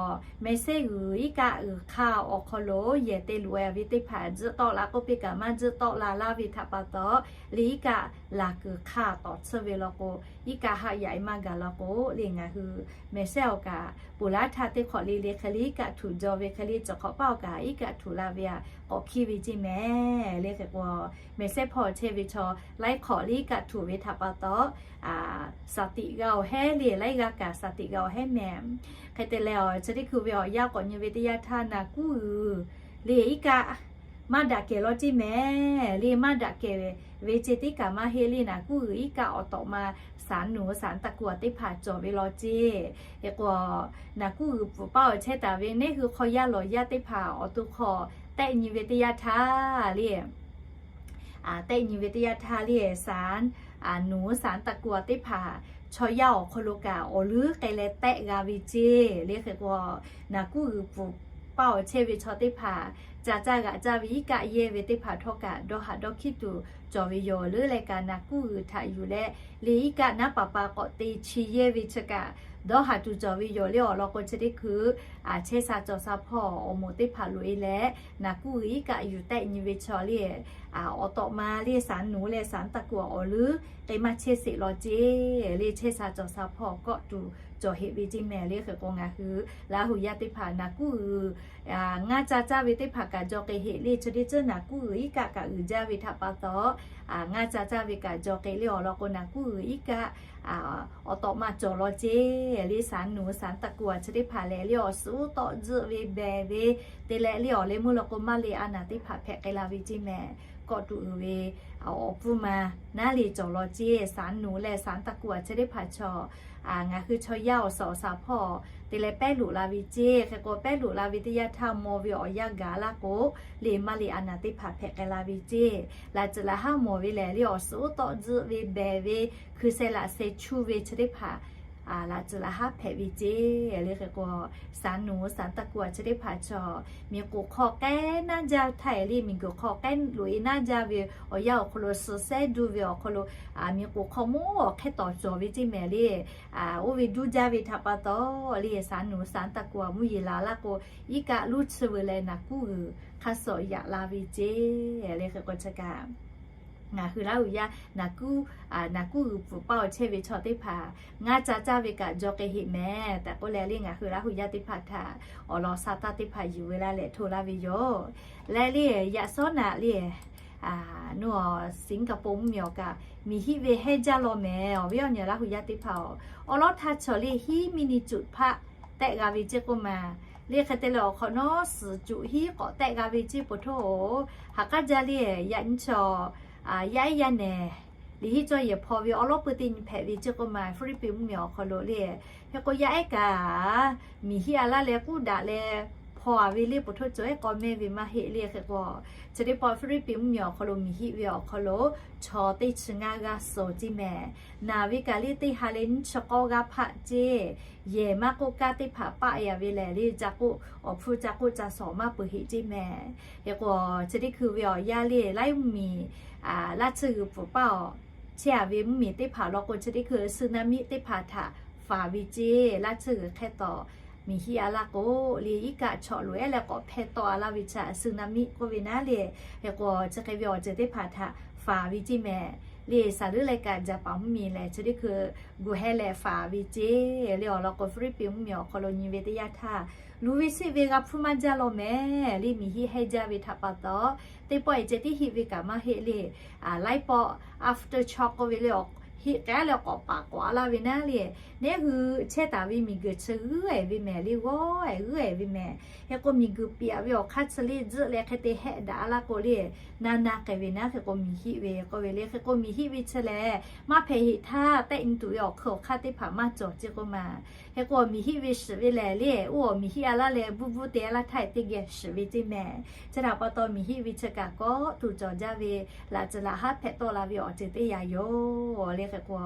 meh sehˉ g'uiˬ iˉ kaˆ g'uiˬ hk'aˇ awˬ hk'aw lo yehˬ te loꞈ e ve teˇ hpaˍ tzuhˆ tawˆ la k'oˆ piˇ kaꞈ maˇ tzuhˆ tawˆ la laˇ ve htaꞈ pa taw, le iˉ kaˆ laˬ kuiˬ hk'aˇ tawˍ tsuhˇ ve law k'o, iˉ kaˆ haˆ yaꞈ e maˇ gaˬ law k'o le, ngaˬ hui meh sehˉ awˬ kaꞈ ponˬ laˇ htaˇ teˇ hk'awꞈ le le hk'e le iˉ kaˆ htuꞈ jaw ve hk'e le cawˬ hk'awꞈ paˉ awˬ kaꞈ iˉ kaˆ htuꞈ la ve aꞈ k'awꞈ hkiˉ ve ceˇ meh le. Hk'e k'o, meh sehˉ hpawˇ chehˇ ve chaw laiˉ hk'awꞈ le iˉ kaˆ htuꞈ ve htaꞈ pa taw, saˍ tiꞈ g'a awˬ hehˉ le, laiˉ g'aˇ kaꞈ saˍ tiꞈ g'a awˬ hehˉ meh. Hk'e te leh, chi teˇ hkui ve awˬ yanˇ k'awꞈ nyi ve teˇ yanˇ htaˇ, naˍ kuˉ uiˍ le iˉ kaˆ maˇ daꞈ kehˬ law ceˇ meh le. Maˇ daꞈ kehˬ ve ceˇ tiˉ kaꞈ maˇ heˆ le, naˍ kuˉ uiˍ iˉ kaˆ awˬ tawꞈ ma saˍ nuˍ saˍ taˇ kuˬ a teˇ hpaˍ cawˬ ve law ceˇ. Hk'e k'o, naˍ kuˉ uiˍ pfuhˍ paˇ awˬ chehˇ taˍ ve nehˉ hui hk'aw yaˇ lawˬ yaˇ teˇ hpaˍ awˬ to hk'aw tehˆ nyi ve teˇ yanˇ htaˇ le tehˆ nyi ve teˇ yanˇ htaˇ le, saˍ nuˍ saˍ taˇ kuˬ a teˇ hpaˍ chaw yaˇ awˬ hk'aw lo kaꞈ awˬ leuˉ k'ai leh tehˆ g'a ve ceˇ le. Hk'e k'o, naˍ kuˉ uiˍ pfuhˍ paˇ awˬ chehˇ ve chaw teˇ hpaˍ ca caˇ g'aꞈ caˇ ve iˉ kaˆ yehˇ ve teˇ hpaˍ htawˇ kaꞈ dawˇ haꞈ dawˇ hkiˉ tuˬ cawˬ ve yoˬ. Leuˉ leh kaꞈ naˍ kuˉ uiˍ htaꞈ yuˬ leh le iˉ kaˆ naˉ paˍ pa k'awꞈ te chi yehˇ ve chi kaꞈ dawˇ haꞈ tuˬ cawˬ ve yoˬ le awˬ lawn k'o, chi teˇ hkui chehˇ sha cawˬ sha hpawˇ awˬ moˍ teˇ hpaˍ loꞈ e leh, naˍ kuˉ uiˍ iˉ kaˆ yuˬ tehˆ nyi ve chaw le awˬ tawꞈ ma le saˍ nuˍ leh saˍ taˇ kuˬ awˬ leuˉ k'e maˇ chehˇ sheˍ law ceˇ le. Chehˇ sha cawˬ sha hpawˇ kawˆ tuˬ cawˬ heꞈ ve ceˇ meh le. Hk'e k'o, ngaˬ hui Laˇ huˍ yaˇ teˇ hpaˍ naˍ kuˉ uiˍ ngaˇ ca caˇ ve teˇ hpaˍ kaꞈ jaw k'ai heꞈ le. Chi teˇ ceuˬ naˍ kuˉ uiˍ iˉ kaˆ kaꞈ uiˍ jaˇ ve htaꞈ pa taw, ngaˇ ca caˇ ve kaꞈ jaw k'ai le awˬ lawn k'o, naˍ kuˉ uiˍ iˉ kaˆ awˬ tawꞈ ma cawˬ law ceˇ le. Saˍ nuˍ saˍ taˇ kuˬ a chi teˇ hpaˍ lehˬ le awˬ suhˉ tawˆ tzuhˆ ve behˬ ve te leh le awˬ leh meuˇ law k'o maˇ le a naˍ teˇ hpaˍ hpehꞈ k'ai la ve ceˇ meh. Kawˆ tuˬ uiˍ ve awˬ pfuhˇ ma naˉ le cawˬ law ceˇ. Saˍ nuˍ leh saˍ taˇ kuˬ a chi teˇ hpaˍ chaw ngaˬ hui chaw yaˇ awˬ suhˍ awˬ shaˍ hpawˇ te leh pehˉ loꞈ la ve ceˇ. Hk'e k'o, pehˉ loꞈ la ve teˇ yanˇ htaˇ maw ve awˬ yanˇ gaˬ laˇ k'o, le maˇ le a naˍ teˇ hpaˍ hpehꞈ k'ai la ve ceˇ. Laꞈ tcuhˍ laꞈ haˉ mawˬ ve lehˬ le awˬ suhˉ tawˆ tzuhˆ ve behˬ ve hkui sheh laꞈ sheh chu ve chi teˇ hpaˍ laꞈ tcuhˍ laꞈ haˉ hpehꞈ ve ceˇ le. Hk'e k'o, saˍ nuˍ saˍ taˇ kuˬ a chi teˇ hpaˍ chaw miˬ k'oˍ hk'aw k'ehˉ naˇ jaˇ htaˇ e le miˬ guiˬ hk'aw k'ehˉ loꞈ e naˇ jaˇ ve awˬ yanˇ awˬ hk'aw lo suh sehˉ duˇ ve awˬ hk'aw lo miˬ k'oˍ hk'aw mawˇ awˬ hk'ehˇ tawˍ cawˬ ve ceˇ meh le. Oˇ ve duˇ jaˇ ve htaꞈ pa taw le saˍ nuˍ saˍ taˇ kuˬ a mvuhˇ yeˬ la laˇ k'o, iˉ kaˆ luˇ chi veuˬ leh naˍ kuˉ uiˍ hk'a suh yaꞈ la ve ceˇ le. Hk'e k'o, chi kaꞈ ngaˬ hui Laˇ huˍ yaˇ naˍ kuˉ, naˍ kuˉ uiˍ pfuhˍ paˇ awˬ chehˇ ve chaw teˇ hpaˍ ngaˇ ca caˇ ve kaꞈ jaw k'ai heꞈ meh tehꞈ k'oˆ leh le, ngaˬ hui Laˇ huˍ yaˇ teˇ hpaˍ htaꞈ awˬ lawn sha taˇ teˇ hpaˍ yuˬ ve laˇ leh hto laˇ ve yoˬ. Leh le, yaꞈ shawˉ naꞈ le, nu Singapore mvuhˇmiˬ awˬ kaꞈ miˬ hiˆ ve hehnˇ jaˇ law meh. Awˬ viˉ awˬ nyi Laˇ huˍ yaˇ teˇ hpaˍ awˬ, awˬ lawˉ htaˇ chaw le hiˉ miˬ niˬ cuꞈ hpaˆ tehˆ g'a ve ceˇ k'oˆ ma. Le hk'e te leh awˬ hk'awꞈ nawˉ suhˍ cuꞈ hiˉ k'awꞈ tehˆ g'a ve ceˇ po htoˇ, haꞈ k'aˉ jaˇ le, yaꞈ nyi chaw yaˇ ehˉ yaˇ nehˬ liꞈ hiˆ cawˇ yehˬ hpaw ve awˬ lawˉ peu teˇ nyi hpehꞈ ve ceˇ k'oˆ ma, Hpiˇliˇpiˆ mvuhˇmiˬ awˬ hk'aw lo le. Hk'e k'o, yaˇ ehˉ kaꞈ miˬ hiˆ a laˇ leh k'uˉ daꞈ leh hpaw a ve le po htoˇ cawˬ ehˉ k'aw mehˇ ve maˇ heˆ le. Hk'e k'o, chi teˇ pawˆ Hpiˇliˇpiˆ mvuhˇmiˬ awˬ hk'aw lo miˬ hiˆ ve awˬ hk'aw lo chaw teˇ chi ngaˇ g'aˇ suhˍ ceˇ meh. Naˬ ve kaꞈ le teˇ ha leh nyiˇ chi k'awˇ g'aˇ hpaˆ ceˇ. Yehˬ maˇ k'oˆ, kaˇ teˇ hpaˍ paˆ e a ve lehˬ le, ca k'oˆ awˬ hpfuhˇ ca k'oˆ ca shawˍ maˇ peuˬ heˆ ceˇ meh. Hk'e k'o, chi teˇ hkui ve awˬ yanˇ le laiˉ mvuhˇmiˬ laˇ tsuhˇ g'uiˬ pfuhˍ paˇ awˬ chehˇ a ve mvuhˇmiˬ teˇ hpaˍ law k'o, chi teˇ hkui tsunami teˇ hpaˍ htaꞈ faˍ ve ceˇ. Laˇ tsuhˇ g'uiˬ hk'ehˇ tawˍ miˬ hiˆ a laˇ k'o le, iˉ kaˆ chaw loꞈ ehˉ leh k'awꞈ hpehˇ tawˆ a laˇ ve chi tsunami k'oˆ ve naˉ le. Hk'e k'o, chi hk'e ve awˬ ceuˬ teˇ hpaˍ htaꞈ faˍ ve ceˇ meh. Le saˍ leuˉ leh kaꞈ Jaˍpaˍ mvuhˇmiˬ lehˬ chi teˇ hkui gu heh leh faˍ ve ceˇ. Le awˬ lawn k'o, Hpiˇliˇpiˆ mvuhˇmiˬ awˬ hk'aw lo nyi ve teˇ yanˇ htaˇ, luˬ ve sheˆ ve g'a hpuˇ maˇ jaˇ law meh. Le miˬ hiˆ hehnˇ jaˇ ve htaꞈ pa taw, teˇ pawˆ e ceh tiˉ hiˆ ve kaꞈ maˇ heˆ le. Laiˉ pawˆ aftershock k'oˆ ve le, hiˆ k'ai leh k'awꞈ paˍ k'awꞈ a laˇ ve naˉ le. Nehˉ hui chehˇ taˍ ve miˬguiˬ chi g'uiˇ e ve meh le, g'awˇ e g'uiˇ e ve meh. Hk'e k'o, miˬguiˬ piˍ a ve awˬ hk'aˇ chi le tzuhˆ leh hk'e te hehˆ daꞈ a laˇ k'o le, naˇ naˇ k'ai ve naˉ. Hk'e k'o, miˬ hiˆ ve k'oˆ ve le. Hk'e k'o, miˬ hiˆ ve chi lehˬ maˇ hpehꞈ heˆ htaˇ tehˆ nyi tuˬ ve awˬ hk'eun awˬ hk'aˇ teˇ hpaˍ maˇ cawˬ ceˇ k'oˆ ma. Hk'e k'o, miˬ hiˆ ve shiˍ ve lehˬ le, oˇ awˬ miˬ hiˆ a laˇ leh buˇ buˇ te a laˇ htaˇ teˇ geh shiˍ ve ceˇ mehˍ. Chi htaꞈ pa taw, miˬ hiˆ ve chi kaꞈ kawˆ tuˬ cawˬ jaˇ ve, laꞈ tcuh laꞈ haˉ hpehꞈ tawˆ la ve awˬ ceuˬ teˇ yanˇ yoˬ le. Hk'e k'o,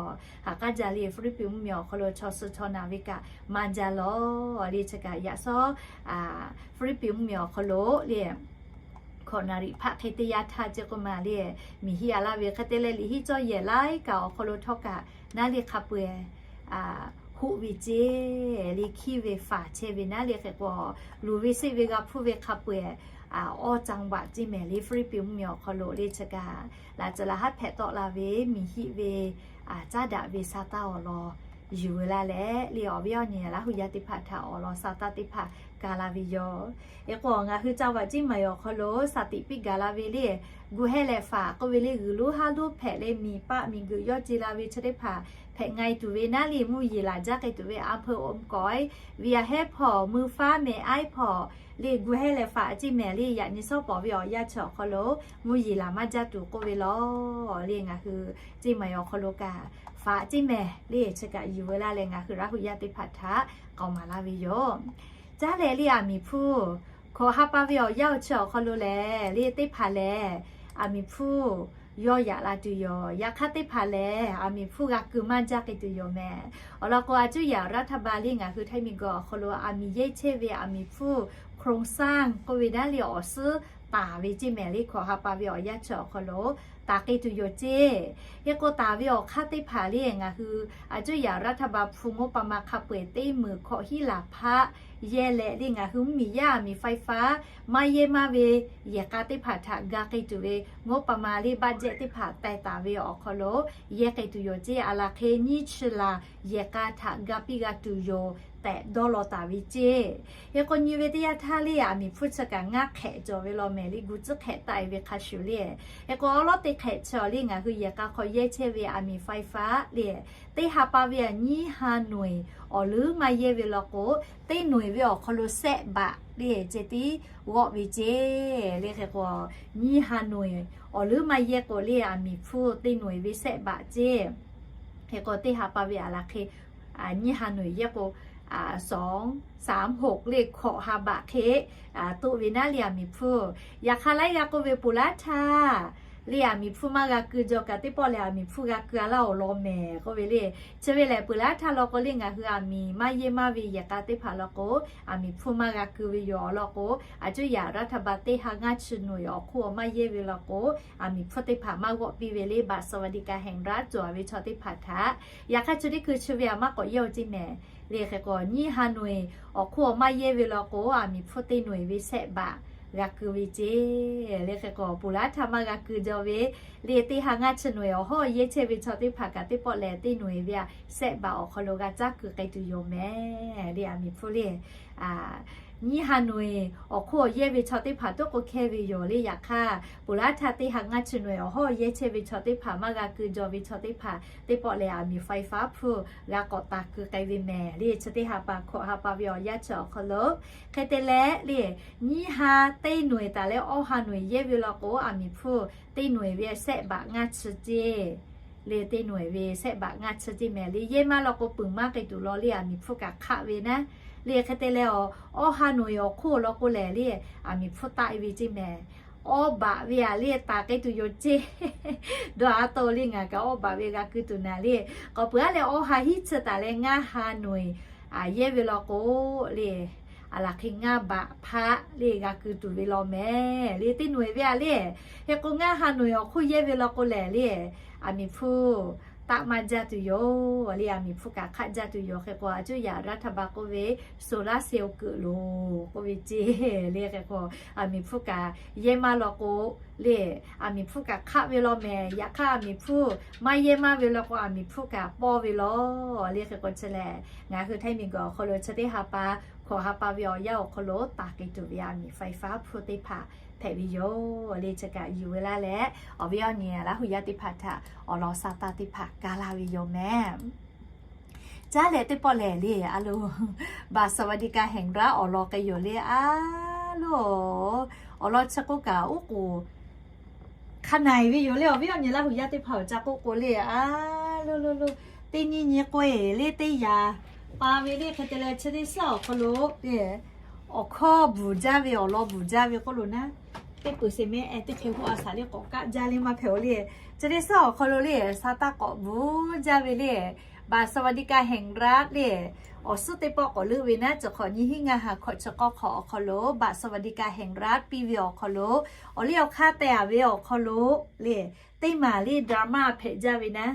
haꞈ k'aˉ jaˇ le, Hpiˇliˇpiˆ mvuhˇmiˬ awˬ hk'aw lo chaw suh chaw naˬ ve kaꞈ maˇ jaˇ lawˬ le. Chi kaꞈ yaꞈ sawˉ Hpiˇliˇpiˆ mvuhˇmiˬ awˬ hk'aw lo le, hkawꞈ naˍ riˍ hpaˆ hk'e teˇ yanˇ htaˇ ceˇ k'oˆ ma le, miˬ hiˆ a laˇ ve hk'e te leh, liꞈ hiˆ cawˇ yehˬ laiˉ kaꞈ awˬ hk'aw lo htawˇ kaꞈ naˉ le hk'a peu-eˬ hoˆ ve ceˇ le, hkiˇ ve faˍ chehˇ ve naˉ le. Hk'e k'o, luˬ ve seˆ ve g'a hpuˇ ve hk'a peu-eˬ awˇ caˇ baꞈ ceˇ mehˍ le. Hpiˇliˇpiˆ mvuhˇmiˬ awˬ hk'aw lo le chi kaꞈ laꞈ tcuh laꞈ haˉ hpehꞈ tawˆ la ve miˬ hiˆ ve caˉ daꞈ ve sa taˇ awˬ lawn yuˬ veu laˇ leh le, awˬ viˉ awˬ nyi Laˇ hu yaˇ teˇ hpaˍ htaꞈ awˬ lawn sa taˇ teˇ hpaˍ ka la ve yoˬ. Hk'e k'o, ngaˬ hui ca vaꞈ ceˇ maˬ awˬ hk'aw lo saˍ tiꞈ piˇ gaˬ la ve le, gu hehˇ leh faˍ k'oˆ ve le, g'uiˬ lonˉ haˉ lonˉ hpehꞈ leh miˬ paˆ miˬ guiˬ yawˇ ce la ve chi teˇ hpaˍ hpehꞈ nga e tuˬ ve naˉ le, mvuhˇ yeˬ laˬ jaˇ k'ai tuˬ ve a peu-eˬ oˇ kawehˉ, viˬ a hehˉ hpawˇ, mui faˉ mehˍ aiˉ hpawˇ le, gu hehˇ leh faˍ ceˇ mehˍ le, yaꞈ nyi shawˉ pawˍ ve awˬ yanˇ chi awˬ hk'aw lo mvuhˇ yeˬ laˬ maˇ jaˇ tuˬ k'oˆ ve lawˬ le. Ngaˬ hui ceˇ maˬ awˬ hk'aw lo kaꞈ faˍ ceˇ mehˍ le, chi kaꞈ yuˬ veu laˇ leh ngaˬ hui Laˇ hu yaˇ teˇ hpaˍ htaꞈ k'awꞈ maˍ laˇ ve yoˬ. Caˉ leh le, aˬ miˍ hpfuhˇ hkawꞈ ha pa ve awˬ yanˇ chi awˬ hk'aw lo lehˬ le, teˇ hpaˍ lehˬ aˬ miˍ hpfuhˇ yawˇ yaꞈ la tuˬ yoˬ. Yaꞈ hk'aˇ teˇ hpaˍ lehˬ aˬ miˍ hpfuhˇ g'a keu maˇ jaˇ k'ai tuˬ yoˬ mehˍ. Awˬ lawn k'o, a cuˇ yaꞈ รัฐบาล le, ngaˬ hui Htaiˇ miˬ guiˬ awˬ hk'aw lo aˬ miˍ yehˇ chehˇ ve aˬ miˍ hpfuhˇ โครงสร้าง k'oˆ ve naˉ le, awˬ suhˉ taˍ ve ceˇ mehˍ le, hkawꞈ ha pa ve awˬ yanˇ chi awˬ hk'aw lo taˍ k'ai tuˬ yoˬ ceˇ. Hk'e k'o, taˍ ve awˬ hk'aˇ teˇ hpaˍ le, ngaˬ hui a cuˇ yaꞈ รัฐบาล hpu งบประมาณ hk'a peu-eˬ teˇ meunˍ hkawꞈ hiˉ laˬ hpaˆ yehˇ leh le, ngaˬ hui mvuhˇmiˬ yaˇ aˬ miˍ ไฟฟ้า maˇ yehˇ maˇ ve yehˬ k'a teˇ hpaˍ htaꞈ ga k'ai tuˬ ve งบประมาณ le, budget teˇ hpaˍ teh taˍ ve awˬ hk'aw lo yehˇ k'ai tuˬ yoˬ ceˇ. Aˬ laˬ hk'e nyiˇ chi laˬ yehˬ k'a htaꞈ ga piˇ g'a tuˬ yoˬ tehꞈ dawˇ law taˍ ve ceˇ. Hk'e k'o, nyi ve teˇ yanˇ htaˇ le, aˬ miˍ hpfuhˇ chi kaꞈ ngaˇ hk'ehꞈ cawˬ ve law mehˍ le, gu tcuhˉ hk'ehꞈ taˆ e ve hk'a shuˍ le. Hk'e k'o, awˉ lawˉ teˇ hk'ehꞈ chi awˬ le, ngaˬ hui yehˬ k'a hk'aw yehˇ chehˇ ve aˬ miˍ ไฟฟ้า le, teˇ ha pa ve aˬ nyiˇ ha noeˬ awˬ leuˉ maˇ yehˇ ve law k'o, teˇ noeˬ ve awˬ hk'aw lo sehˆ baꞈ le ceh tiˉ g'awˆ ve ceˇ le. Hk'e k'o, nyiˇ ha noeˬ awˬ leuˉ maˇ yehˇ k'o le, aˬ miˍ hpfuhˇ teˇ noeˬ ve sehˆ baꞈ ceˇ. Hk'e k'o, teˇ ha pa ve aˬ laˬ hk'e nyiˇ ha noeˬ yehˇ k'o, สอง สาม หก le, hkawꞈ ha baꞈ hk'e toˆ ve naˉ le, aˬ miˍ hpfuhˇ. Yaꞈ hk'aˇ laiˉ g'aˇ k'oˆ ve, ponˬ laˉ htaˇ le aˬ miˍ hpfuhˇ maˇ g'a keu jaw kaꞈ, teˇ pawˆ lehˬ aˬ miˍ hpfuhˇ g'a keu a laˇ awˬ lawn mehˍ k'oˆ ve le. Chi ve lehˬ, ponˬ laˉ htaˇ law k'o le, ngaˬ hui aˬ miˍ maˇ yehˇ maˇ ve yehˬ k'a teˇ hpaˍ law k'o, aˬ miˍ hpfuhˇ maˇ g'a keu ve yoˬ. Awˬ lawn k'o, a cuˇ yaꞈ รัฐบาล teˇ ha ngaˇ chi noeˬ awˬ hk'oˆ awˬ maˇ yehˇ ve law k'o, aˬ miˍ hpfuhˇ teˇ hpaˍ maˇ g'awˆ piˇ ve le, บัตรสวัสดิการแห่งรัฐ cawˬ ve chaw teˇ hpaˍ htaꞈ. Yaꞈ hk'aˇ, chi teˇ hkui chi ve aˬ maˇ k'awꞈ yehˇ oˬ ceˇ mehˍ le. Hk'e k'o, nyiˇ ha noeˬ awˬ hk'oˆ awˬ maˇ yehˇ ve law k'o, aˬ miˍ hpfuhˇ teˇ noeˬ ve sehˆ baꞈ g'a keu ve ceˇ le. Hk'e k'o, ponˬ laˉ htaˇ maˇ g'a keu jaw ve le, teˇ ha ngaˇ chi noeˬ awˬ hawˉ yehˇ chehˇ ve chaw teˇ hpaˍ kaꞈ, teˇ pawˆ lehˬ teˇ noeˬ ve aˬ sehˆ baꞈ awˬ hk'aw lo g'a caˉ keu k'ai tuˬ yoˬ mehˍ le, aˬ miˍ hpfuhˇ le. Nyiˇ ha noeˬ awˬ hk'oˆ awˬ yehˇ ve chaw teˇ hpaˍ toˉ k'o hkehˇ ve yoˬ le. Yaꞈ hk'aˇ, ponˬ laˉ htaˇ teˇ ha ngaˇ chi noeˬ awˬ hawˉ yehˇ chehˇ ve chaw teˇ hpaˍ maˇ g'a keu jaw ve chaw teˇ hpaˍ, teˇ pawˆ lehˬ aˬ miˍ ไฟฟ้า hpfuhˇ g'a k'awꞈ taˍ keu k'ai ve mehˍ le. Chi teˇ ha pa hkawꞈ ha pa ve awˬ yanˇ chi awˬ hk'aw lo hk'e te leh le, nyiˇ ha teˇ noeˬ taˍ leh awˇ ha noeˬ yehˇ ve law k'o, aˬ miˍ hpfuhˇ teˇ noeˬ ve sehˆ baꞈ ngaˇ chi ceˇ le. Teˇ noeˬ ve sehˆ baꞈ ngaˇ chi ceˇ mehˍ le. Yehˇ maˇ law k'o, peuˬ maˇ k'ai tuˬ law le, aˬ miˍ hpfuhˇ kaꞈ hk'aˆ ve naˉ le. Hk'e te leh, awˇ ha noeˬ awˬ hk'oˆ law k'o lehˬ le, aˬ miˍ hpfuhˇ taˆ e ve ceˇ mehˍ. Awˇ baꞈ ve aˬ le taˍ k'ai tuˬ yoˬ ceˇ. Dawˇ a taw le, ngaˬ kaꞈ awˇ baꞈ ve g'a keu tuˬ naˍ le. K'awꞈ peuˬ a leh, awˇ ha hiˉ chi taˍ leh ngaˇ ha noeˬ yehˇ ve law k'o le, aˬ laˬ hk'e ngaˇ baꞈ hpaˆ le g'a keu tuˬ ve law mehˍ le. Teˇ noeˬ ve aˬ le, hk'e k'o ngaˇ ha noeˬ awˬ hk'oˆ yehˇ ve law k'o lehˬ le, aˬ miˍ hpfuhˇ taˆ maˇ jaˇ tuˬ yoˬ le. Aˬ miˍ hpfuhˇ kaꞈ hk'aˆ jaˇ tuˬ yoˬ. Hk'e k'o, a cuˇ yaꞈ รัฐบาล k'oˆ ve solar cell kuiˬ loˬ k'oˆ ve ceˇ le. Hk'e k'o, aˬ miˍ hpfuhˇ kaꞈ yehˇ maˇ law k'o le, aˬ miˍ hpfuhˇ kaꞈ hk'aˆ ve law mehˍ. Yaꞈ hk'aˇ, aˬ miˍ hpfuhˇ maˇ yehˇ maˇ ve law k'o, aˬ miˍ hpfuhˇ kaꞈ pawˇ ve law le. Hk'e k'o, chi lehˬ ngaˬ hui Htaiˇ miˬ guiˬ awˬ hk'aw lo chi teˇ ha pa hkawꞈ ha pa ve awˬ yanˇ awˬ hk'aw lo taˍ k'ai tuˬ ve aˬ miˍ ไฟฟ้า hpfuhˇ teˇ hpaˍ hpehꞈ ve yoˬ le. Chi kaꞈ yuˬ ve laˇ leh, awˬ viˉ awˬ nyi Laˇ hu yaˇ teˇ hpaˍ htaꞈ awˬ lawn sa taˇ teˇ hpaˍ ka laˇ ve yoˬ mehˍ. Caˉ leh teˇ pawˆ lehˬ le, a lo, บัตรสวัสดิการแห่งรัฐ awˬ lawn k'ai yoˬ le a lo, awˬ lawn chi k'oˆ kaꞈ oˉ k'oˍ hk'a naiˬ ve yoˬ le. Awˬ viˉ awˬ nyi Laˇ hu yaˇ teˇ hpaˍ awˬ ca k'oˆ k'o le a lo lo lo, teˇ nyiˇ nyi k'oˆ e le teˇ yaꞈ Pa ve le hk'e te leh chi teˇ suhˉ awˬ hk'aw lo le, awˬ hkawˇ bvuhˬ jaˇ ve, awˬ lawn bvuhˬ jaˇ ve k'oˆ lo naˉ, teˇ peuˬ sheˍ mehˍ, teˇ hk'e huˆ a shaˍ le k'awꞈ kaˆ jaˇ le maˇ hpehꞈ-o le. Chi teˇ suhˉ awˬ hk'aw lo le, sa taˇ k'awꞈ bvuhˬ jaˇ ve le, บัตรสวัสดิการแห่งรัฐ le, awˬ suhˉ teˇ pawˆ k'awꞈ leuˆ ve naˉ, chi hk'awꞈ nyiˇ hinˉ ngaˇ ha hkawꞈ chi k'awˇ hk'awꞈ awˬ hk'aw lo บัตรสวัสดิการแห่งรัฐ piˇ ve awˬ hk'aw lo, awˬ liˇ awˬ hk'aˇ teh-a ve awˬ hk'aw lo le, teˇ maˬ le drama hpehꞈ jaˇ ve naˉ,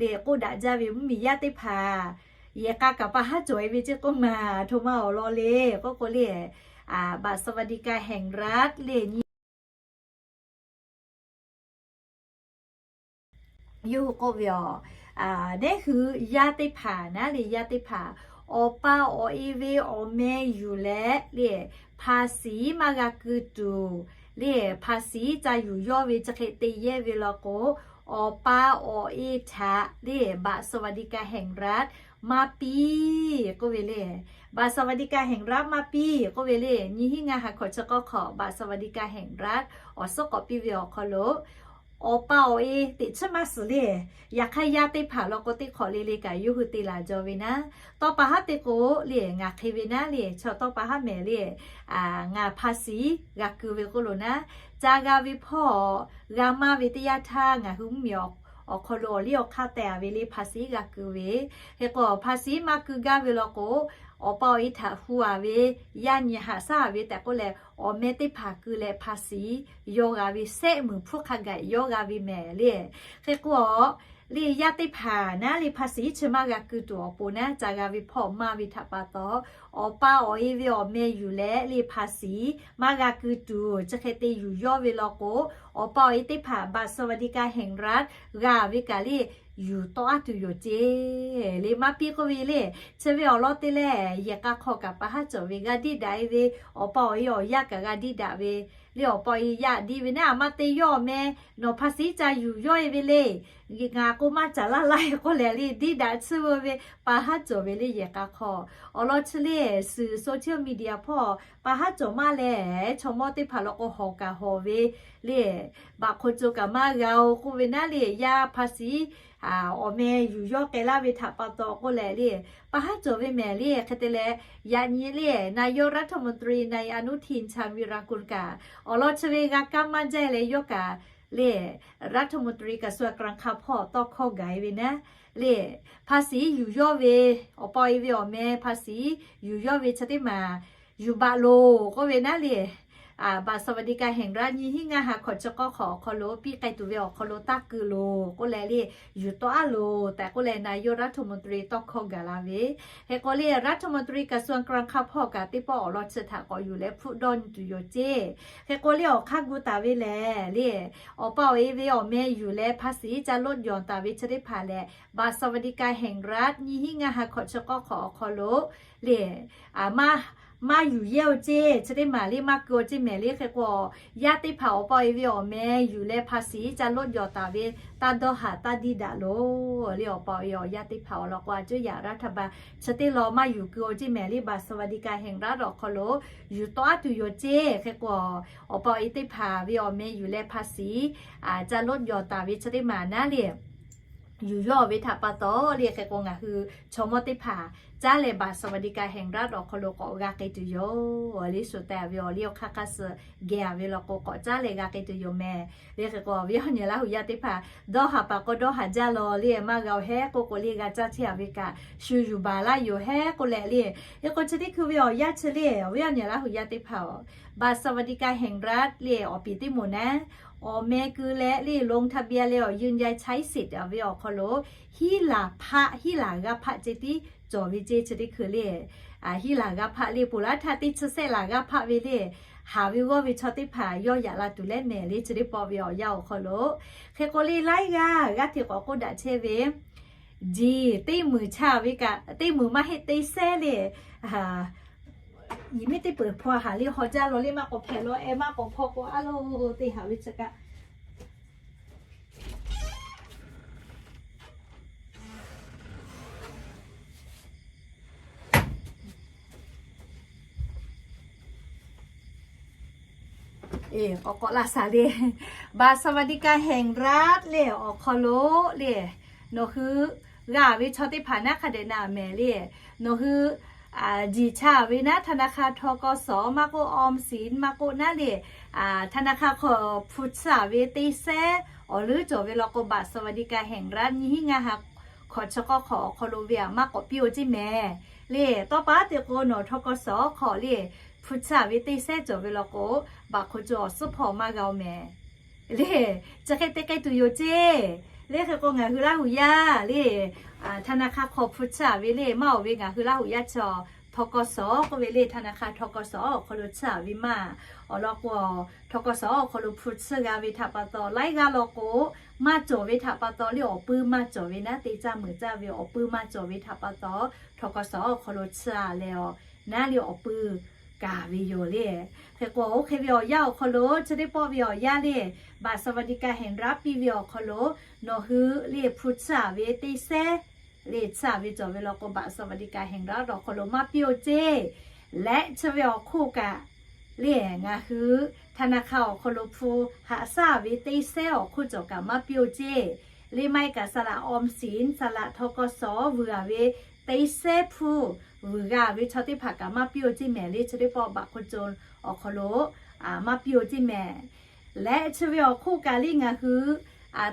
le k'oˆ daꞈ jaˇ ve mvuhˇmiˬ yaˇ teˇ hpaˍ yehˬ k'a kaꞈ pa haˉ cawˬ-e ve ceˇ k'oˆ maˬ, htoꞈ ma awˬ lawn le k'oˆ k'o le, บัตรสวัสดิการแห่งรัฐ le nyi yawˇ hui k'oˆ ve aˬ, neˉ hui yaˇ teˇ hpaˍ naˉ le, yaˇ teˇ hpaˍ awˬ pa awˬ e ve awˬ meh yuˬ leh le, ภาษี maˇ g'a keu tuˬ le, ภาษี ca yuˬ yawˇ ve chi hk'e te yehˇ ve law k'o, awˬ pa awˬ e htaꞈ le บัตรสวัสดิการแห่งรัฐ maˇ piˇ k'oˆ ve le, บัตรสวัสดิการแห่งรัฐ maˇ piˇ k'oˆ ve le, nyiˇ hinˉ ngaˇ ha hkawꞈ chi k'awˇ hk'awꞈ บัตรสวัสดิการแห่งรัฐ awˬ suhˉ k'awꞈ piˇ ve awˬ hk'aw lo, awˬ pa awˬ e teꞈ chiˉ maˇ suhˍ le. Yaꞈ hk'aˇ yaˇ teˇ hpaˍ law k'o teˇ hk'awꞈ le le kaꞈ yawˇ hui te laˬ jaw ve naˉ, tawˇ pa haˉ te k'o le ngaˬ hk'e ve naˉ le, chaw tawˇ pa haˉ mehˍ le, ngaˬ ภาษี g'a keu ve k'oˆ lo naˉ, ca g'a ve hpawˇ g'a maˇ ve teˇ yanˇ htaˇ ngaˬ hui mvuhˇmiˬ awˬ hk'aw lo awˬ liˇ awˬ hk'aˇ teh-a ve le ภาษี g'a keu ve. Hk'e k'o ภาษี maˇ keu gaˇ ve law k'o, awˬ pa awˬ e htaꞈ hu-a ve, yaˇ nyi haꞈ shaˉ-a ve tehꞈ k'oˆ leh, awˬ meh teˇ hpaˍ keu leh ภาษี yawˇ g'a ve, sehˆ meunˍ hpuˇ hk'a gaˬ yawˇ g'a ve mehˍ le. Hk'e k'o le yaˇ teˇ hpaˍ naˉ le ภาษี chi maˇ g'a keu tuˬ awˬ pon naˉ, ca g'a ve hpawˇ maˇ ve htaꞈ pa taw, awˬ pa awˬ e ve awˬ meh yuˬ leh le ภาษี maˇ g'a keu tuˬ chi hk'e te yuˬ yawˇ ve law k'o, awˬ pa awˬ e teˇ hpaˍ บัตรสวัสดิการแห่งรัฐ g'a ve kaꞈ le yuˬ tawˆ aˉ tuˬ yoˬ ceˇ le maˇ piˇ k'oˆ ve le. Chi ve awˬ lawn te leh yehˬ k'a hk'aw kaꞈ pa haˉ cawˬ ve g'a diˇ daꞈ-e ve, awˬ pa awˬ e awˬ yaˇ kaꞈ g'a diˇ daꞈ ve le, awˬ pa awˬ e yaˇ diˇ ve naˉ, a maˇ te yawˇ awˬ meh nawˬ ภาษี ca yuˬ yawˇ-e ve le, ngaˬ k'o maˇ caˍ laˇ laˇ-e k'oˆ leh le diˇ daꞈ tsuhˇ ve pa haˉ cawˬ ve le yehˬ k'a hk'aw. Awˬ lawn chi le suhˍ social media hpawˇ pa haˉ cawˬ maˇ leh, chaw mawˇ teˇ hpaˍ law k'o hawˬ kaꞈ hawˬ ve le, baꞈ hk'o co kaꞈ maˇ g'a-o k'oˆ ve naˉ le, yaˇ ภาษี awˬ meh yuˬ yawˇ k'ai laˇ ve htaꞈ pa taw k'oˆ leh le, pa haˉ cawˬ ve mehˍ le. Hk'e te leh yaꞈ nyi le นายกรัฐมนตรี นายอนุทิน ชาญวีรกูล kaꞈ awˬ lawn chi ve g'a kaˇ maˇ jaˇ leh yawˇ kaꞈ le รัฐมนตรีกระทรวงการคลัง hpawˇ tawˇ hkawˇ gaˬ-e ve naˉ le, ภาษี yuˬ yawˇ ve, awˬ pa awˬ e ve awˬ meh ภาษี yuˬ yawˇ ve chi teˇ maˬ yuˬ baˬ loˬ k'oˆ ve naˉ le, บัตรสวัสดิการแห่งรัฐ nyiˇ hinˉ ngaˇ ha hkawꞈ chi k'awˇ hk'awꞈ awˬ hk'aw lo piˇ k'ai tuˬ ve awˬ hk'aw lo taˇ keu loˬ k'oˆ leh le, yuˬ tawˆ aˉ loˬ tehꞈ k'oˆ leh นายกรัฐมนตรี tawˇ hkawˇ gaˬ la ve. Hk'e k'o le รัฐมนตรีกระทรวงการคลัง hpawˇ kaꞈ teˇ pawˆ awˬ lawn chi htaꞈ k'awꞈ yuˬ leh hpfuhˆ dawˇ nyi tuˬ yoˬ ceˇ. Hk'e k'o le awˬ hk'aˇ gu taˍ ve lehˬ le, awˬ pa awˬ e ve awˬ meh yuˬ leh ภาษี ca loˆ jawˬ taˍ ve chi teˇ hpaˍ lehˬ บัตรสวัสดิการแห่งรัฐ nyiˇ hinˉ ngaˇ ha hkawꞈ chi k'awˇ hk'awꞈ awˬ hk'aw lo le, maˇ yuˬ yehˇ-o ceˇ, chi teˇ maˬ le maˇ keu-o ceˇ mehˍ le. Hk'e k'o yaˇ teˇ hpaˍ awˬ pa awˬ e ve awˬ meh yuˬ leh ภาษี ca loˆ jawˬ taˍ ve taˇ dawˇ haˍ taˇ diˇ daꞈ loˬ le. Awˬ pa awˬ e awˬ yaˇ teˇ hpaˍ awˬ lawn k'o a cuˉ yaꞈ รัฐบาล chi teˇ lawn maˇ yuˬ keu-o ceˇ mehˍ le, บัตรสวัสดิการแห่งรัฐ awˬ hk'aw lo yuˬ tawˆ aˉ tuˬ yoˬ ceˇ. Hk'e k'o awˬ pa awˬ e teˇ hpaˍ ve awˬ meh yuˬ leh ภาษี ca loˆ jawˬ taˍ ve chi teˇ maˬ naˉ le yuˬ yawˇ ve htaꞈ pa taw le. Hk'e k'o ngaˬ hui chaw mawˇ teˇ hpaˍ caˉ leh บัตรสวัสดิการแห่งรัฐ awˬ hk'aw lo k'awꞈ g'a k'ai tuˬ yoˬ le. Shu teh ve awˬ liˇ awˬ hk'aˇ hk'aˇ suh geh-a ve law k'o k'awꞈ caˉ leh g'a k'ai tuˬ yoˬ mehˍ le. Hk'e k'o awˬ viˉ awˬ nyi Laˇ huˍ yaˇ teˇ hpaˍ dawˇ haˍ paˍ k'o dawˇ haˍ jaˇ law le, maˇ g'a-o hehˉ k'oˆ k'o le g'a caˇ chehˇ-a ve kaꞈ shu yuˬ baˬ laˇ yoˬ hehˉ k'oˆ leh le. Hk'e k'o chi teˇ hkui ve awˬ yanˇ chi le awˬ viˉ awˬ nyi Laˇ huˍ yaˇ teˇ hpaˍ-oˬ, บัตรสวัสดิการแห่งรัฐ le awˬ piˍ teˇ moˍ naˉ, awˬ meh keu leh le ลงทะเบียน le awˬ ยืนยันใช้สิทธิ์ ve awˬ hk'aw lo hiˉ laˬ hpaˆ, hiˉ laˬ g'aˇ hpaˆ ceh tiˉ cawˬ ve ceˇ. Chi teˇ hkui le hiˉ laˬ g'aˇ hpaˆ le ponˬ laˇ htaˇ teˇ chi sehˆ laˬ g'aˇ hpaˆ ve le haˍ ve g'awˇ ve chaw teˇ hpaˍ yawˇ yaꞈ la tuˬ leh mehˍ le. Chi teˇ pawˆ ve awˬ yanˇ awˬ hk'aw lo hk'e k'o le laiˉ g'aˇ g'aˇ hteꞈ k'awꞈ k'oˆ daꞈ chehˇ ve, jeˬ teˇ meunˍ chaˇ ve kaꞈ, teˇ meunˍ maˇ heˆ te sehˉ le, yiˬ miˉ teˇ peuˬ hpaw haˍ le haw jaˇ law le maˇ k'awꞈ hpehꞈ law, eh maˇ k'awꞈ hpaw k'o a lo teˇ haˍ ve chi kaꞈ K'awꞈ k'awꞈ laˇ shaˍ le, บัตรสวัสดิการแห่งรัฐ le awˬ hk'aw lo le, nawˬ hui g'a ve chaw teˇ hpaˍ naˉ hk'a dehꞈ na mehˍ le. Nawˬ hui jiˬ cha ve naˉ ธนาคาร ทกส maˇ k'oˆ ออมสิน maˇ k'oˆ naˉ le, ธนาคาร hk'aw hpu tsuhˇ ve teˇ sehˉ awˬ leuˉ cawˬ ve law k'o, บัตรสวัสดิการแห่งรัฐ nyiˇ hinˉ ngaˇ ha hkawꞈ chi k'awˇ hk'awꞈ awˬ hk'aw lo ve aꞈ maˇ k'awꞈ piˇ-oˆ ceˇ mehˍ le. Tawˇ pa teˇ k'o nawˬ ทกส hk'aw le hpu tsuhˇ ve teˇ sehˉ cawˬ ve law k'o, บัตรคนจน awˬ suhˉ hpawˇ maˇ g'a-oˬ mehˍ le. Chi hk'e te k'ai tuˬ yoˬ ceˇ le. Hk'e k'o ngaˬ hui Laˇ huˍ yaˇ le, ธนาคาร hk'aw hpu tsuhˇ ve le maˇ oˬ ve ngaˬ hui Laˇ huˍ yaˇ chaw ทกส k'oˆ ve le, ธนาคาร ทกส awˬ hk'aw lo tsuhˇ ve maˇ. Awˬ lawn k'o, ทกส awˬ hk'aw lo hpu tsuhˇ g'a ve htaꞈ pa taw, laiˉ g'aˇ law k'o maˇ cawˬ ve htaꞈ pa taw le, awˬ puiˉ maˇ cawˬ ve naˉ, teˇ caˇ meuꞈ caˇ ve awˬ puiˉ maˇ cawˬ ve htaꞈ pa taw, ทกส awˬ hk'aw lo tsuhˇ leh awˬ naˉ le awˬ puiˉ kaˍ ve yoˬ le. Hk'e k'o, oˇ hk'e ve awˬ yanˇ awˬ hk'aw lo chi teˇ pawˆ ve awˬ yanˇ le, บัตรสวัสดิการแห่งรัฐ piˇ ve awˬ hk'aw lo nawˬ hui le hpu tsuhˇ ve teˇ sehˉ le tsuhˇ ve cawˬ ve law k'o, บัตรสวัสดิการแห่งรัฐ awˬ hk'aw lo maˇ piˇ-oˆ ceˇ. Leh chi ve awˬ hk'oˆ kaꞈ le ngaˬ hui ธนาคาร awˬ hk'aw lo hpu haꞈ shaˉ ve teˇ sehˉ awˬ hk'oˆ cawˬ kaꞈ maˇ piˇ-oˆ ceˇ. Le maˇ heˆ kaꞈ saˍ laꞈ ออมสิน, saˍ laꞈ ทกส vuiˬ-a ve teˇ sehˉ hpu vuiˬ g'a ve chaw teˇ hpaˍ kaꞈ maˇ piˇ-oˆ ceˇ mehˍ le. Chi teˇ pawˆ บัตรคนจน awˬ hk'aw lo maˇ piˇ-oˆ ceˇ mehˍ. Leh chi ve awˬ hk'oˆ kaꞈ le ngaˬ hui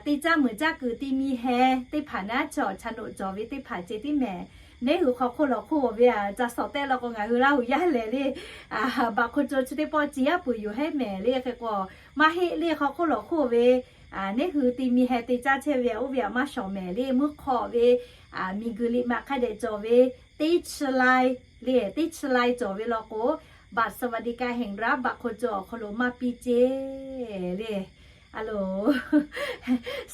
teˇ caˇ meuꞈ caˇ kuiˬ ti mi heh teˇ hpaˍ naˉ chaw cha noꞈ cawˬ ve teˇ hpaˍ ceh tiˉ mehˍ. Neˇ hui hk'aw hk'oˆ lawˬ hk'oˆ ve aꞈ ca sawˍ tehˆ law k'o, ngaˬ hui Laˇ huˍ yaˇ lehˬ le, บัตรคนจน chi teˇ pawˆ ci yaˇ peuˬ yoˬ hehˉ mehˍ le. Hk'e k'o, maˇ heˆ le, hk'aw hk'oˆ lawˬ hk'oˆ ve neˇ hui ti mi heh te caˇ chehˇ ve oˇ ve aꞈ maˇ shawˍ mehˍ le. Mvuhˇ hk'aw ve miˬguiˬ liꞈ maꞈ hk'a dehꞈ cawˬ ve teˇ chi lai le, teˇ chi lai cawˬ ve law k'o, บัตรสวัสดิการแห่งรัฐ บัตรคนจน awˬ hk'aw lo maˇ piˇ ceˇ le. A loˬ,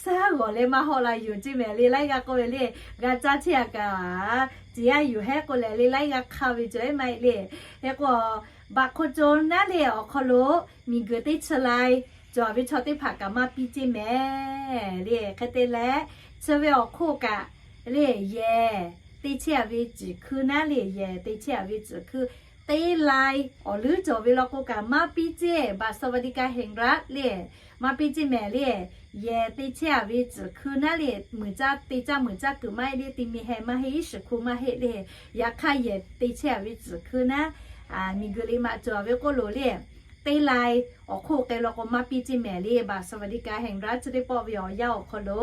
shaˉ g'awˬ leh maˇ hawˆ la yoˬ ceˇ mehˍ le. Laiˉ g'aˇ k'oˆ ve le, g'a caˇ chehˇ-a kaꞈ, ci yaˇ yuˬ hehˉ k'oˆ leh le, laiˉ g'aˇ hk'aˇ ve cawˬ ehˉ maˇ heˆ le. Hk'e k'o, บัตรคนจน naˉ le awˬ hk'aw lo miˬguiˬ teˇ chi lai cawˬ ve chaw teˇ hpaˍ kaꞈ maˇ piˇ ceˇ mehˍ le. Hk'e te leh, chi ve awˬ hk'oˆ kaꞈ le, yehˬ te chehˇ-a ve ciˬ hkuiˇ naˉ le, yehˬ te chehˇ-a ve ciˬ hkuiˇ teˇ lai awˬ leuˉ cawˬ ve law k'o kaꞈ maˇ piˇ ceˇ. บัตรสวัสดิการแห่งรัฐ le maˇ piˇ ceˇ mehˍ le. Yehˬ te chehˇ-a ve ciˬ hkuiˇ naˉ le, meuꞈ caˇ, teˇ caˇ meuꞈ caˇ kuiˬ maˇ heˆ le, ti mi heh maˇ heˆ, iˉ shiˍ hkuˇ maˇ heˆ le. Yaꞈ hk'aˇ yehˬ te chehˇ-a ve ciˬ hkuiˇ naˉ miˬguiˬ liꞈ maꞈ cawˬ ve k'oˆ loˬ le, teˇ lai awˬ hk'oˆ k'ai law k'o maˇ piˇ ceˇ mehˍ le. บัตรสวัสดิการแห่งรัฐ chi teˇ pawˆ ve awˬ yanˇ awˬ hk'aw lo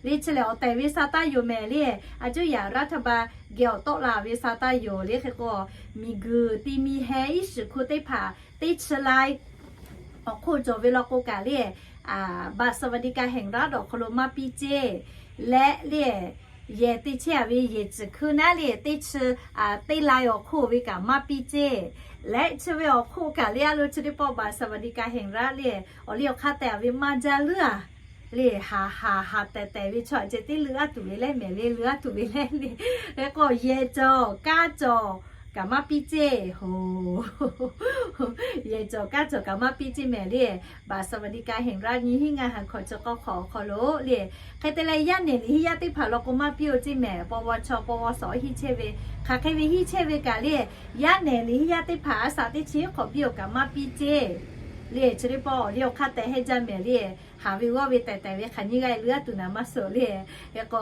le, chi lehˬ awˬ tehˬ ve sa taˇ yoˬ mehˍ le. A cuˇ yaꞈ รัฐบาล geh awˬ tawˆ la ve sa taˇ yoˬ le. Hk'e k'o, miˬguiˬ ti mi heh iˉ shiˍ hkuˇ teˇ hpaˍ teˇ chi lai awˬ hk'oˆ cawˬ ve law k'o kaꞈ le, บัตรสวัสดิการแห่งรัฐ awˬ hk'aw lo maˇ piˇ ceˇ. Leh le, yehˬ te chehˇ-a ve yehˬ ciˬ hkuiˇ naˉ le, teˇ chi, teˇ lai awˬ hk'oˆ ve kaꞈ maˇ piˇ ceˇ. Leh chi ve awˬ hk'oˆ kaꞈ le, a loˬ chi teˇ pawˆ บัตรสวัสดิการแห่งรัฐ le awˬ liˇ awˬ hk'aˇ tehˬ-a ve maˇ jaˇ leuˉ-a le. Haˍ haˍ haˍ tehˬ tehˬ ve chaw ceh tiˉ leuˉ-a tuˬ ve leh mehˍ le, leuˉ-a tuˬ ve leh le. Hk'e k'o, yehˬ cawˬ kanˉ cawˬ kaꞈ maˇ piˇ ceˇ hoˬ. Yehˬ cawˬ kanˉ cawˬ kaꞈ maˇ piˇ ceˇ mehˍ le. บัตรสวัสดิการแห่งรัฐ nyiˇ hinˉ ngaˇ ha hkawꞈ chi k'awˇ hk'awꞈ awˬ hk'aw lo le, hk'e te leh yaˇ nehˬ liꞈ henˇ yaˇ teˇ hpaˍ law k'o maˇ piˇ-oˆ ceˇ mehˍ. ปวช ปวส henˇ chehˇ ve, hk'aˬ hk'e ve henˇ chehˇ ve kaꞈ le, yaˇ nehˬ liꞈ henˇ yaˇ teˇ hpaˍ a shaꞈ teˇ chi hk'awꞈ piˇ-oˬ kaꞈ maˇ piˇ ceˇ le. Chi teˇ pawˆ awˬ liˇ awˬ hk'aˇ tehˬ hehnˇ jaˇ mehˍ le. Haˍ ve g'awˇ ve tehˬ tehˬ ve hk'aˬ nyiˇ g'aˇ leuˉ-a tuˬ naˍ maˇ suhˍ le. Hk'e k'o,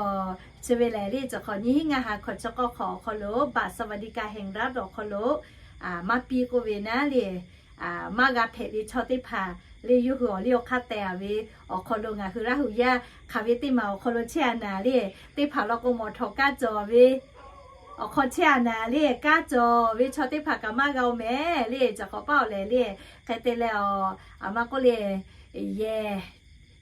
chi ve lehˬ le, chi hk'awꞈ nyiˇ hinˉ ngaˇ ha hkawꞈ chi k'awˇ hk'awꞈ awˬ hk'aw lo บัตรสวัสดิการแห่งรัฐ awˬ hk'aw lo maˇ piˇ k'oˆ ve naˉ le, maˇ g'a hpehꞈ ve chaw teˇ hpaˍ le, yawˇ hui awˬ liˇ awˬ hk'aˇ tehˬ-a ve awˬ hk'aw lo ngaˬ hui Laˇ huˍ yaˇ hk'aˬ ve teˇ maˬ awˬ hk'aw lo chehˇ-a naˍ le. Teˇ hpaˍ law k'o mawˬ htawꞈ kanˉ cawˬ ve awˬ hk'aw chehˇ-a naˍ le. Kanˉ cawˬ ve chaw teˇ hpaˍ kaꞈ maˇ g'a-oˬ mehˍ le. Chi hk'awꞈ paˇ awˬ lehˬ le, hk'e te leh a, a ma k'oˆ le, yehˬ,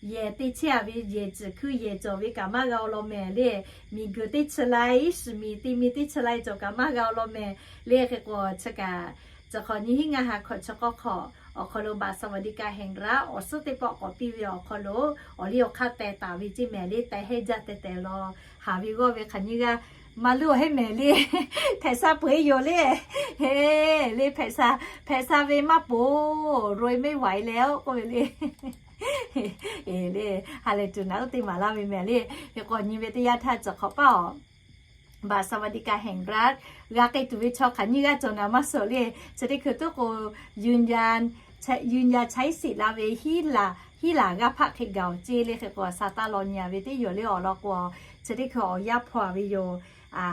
yehˬ te chehˇ-a ve yehˬ ciˬ hkuiˇ yehˬ cawˬ ve kaꞈ maˇ g'a-oˬ law mehˍ le. Miˬguiˬ teˇ chi lai, iˉ shiˍ miˬ ti mi teˇ chi lai cawˬ kaꞈ maˇ g'a-oˬ law mehˍ le. Hk'e k'o, chi kaꞈ chi hk'awꞈ nyiˇ hinˉ ngaˇ ha hkawꞈ chi k'awˇ hk'awꞈ awˬ hk'aw lo บัตรสวัสดิการแห่งรัฐ awˬ suhˉ teˇ pawˆ k'awꞈ piˇ ve awˬ hk'aw lo awˬ liˇ awˬ hk'aˇ teh taˍ ve ceˇ mehˍ le. Teh hehnˇ jaˇ tehˬ tehˬ law, haˍ ve g'awˇ ve hk'aˬ nyiˇ g'aˇ maˇ leuˉ-oˬ hehnˇ mehˍ le. Hpehꞈ sha peuˬ-e yoˬ le. He le, hpehꞈ sha, hpehꞈ sha ve maˇ poˬ, รวยไม่ไหวแล้ว k'oˆ ve le. Le, ha lehˬ tuˬ naˍ uˉ teˇ maˍ laˇ ve mehˍ le. Hk'e k'o nyi ve teˇ yanˇ htaˇ chi hk'awꞈ paˇ awˬ บัตรสวัสดิการแห่งรัฐ g'a k'ai tuˬ ve chaw hk'aˬ nyiˇ g'aˇ cawˬ naˍ maˇ suhˍ le. Chi teˇ hkui tuˉ k'o, ยืนยัน ใช้สิทธิ์ la ve hiˉ laˬ iˉ laˬ g'aˇ hpaˆ hk'e gaˬ-oˬ ceˇ le. Hk'e k'o, Saˍtanˍ law nyi-a ve teˇ yoˬ le awˬ lawn k'o, chi teˇ hkui awˬ yaˇ hpaw-a ve yoˬ.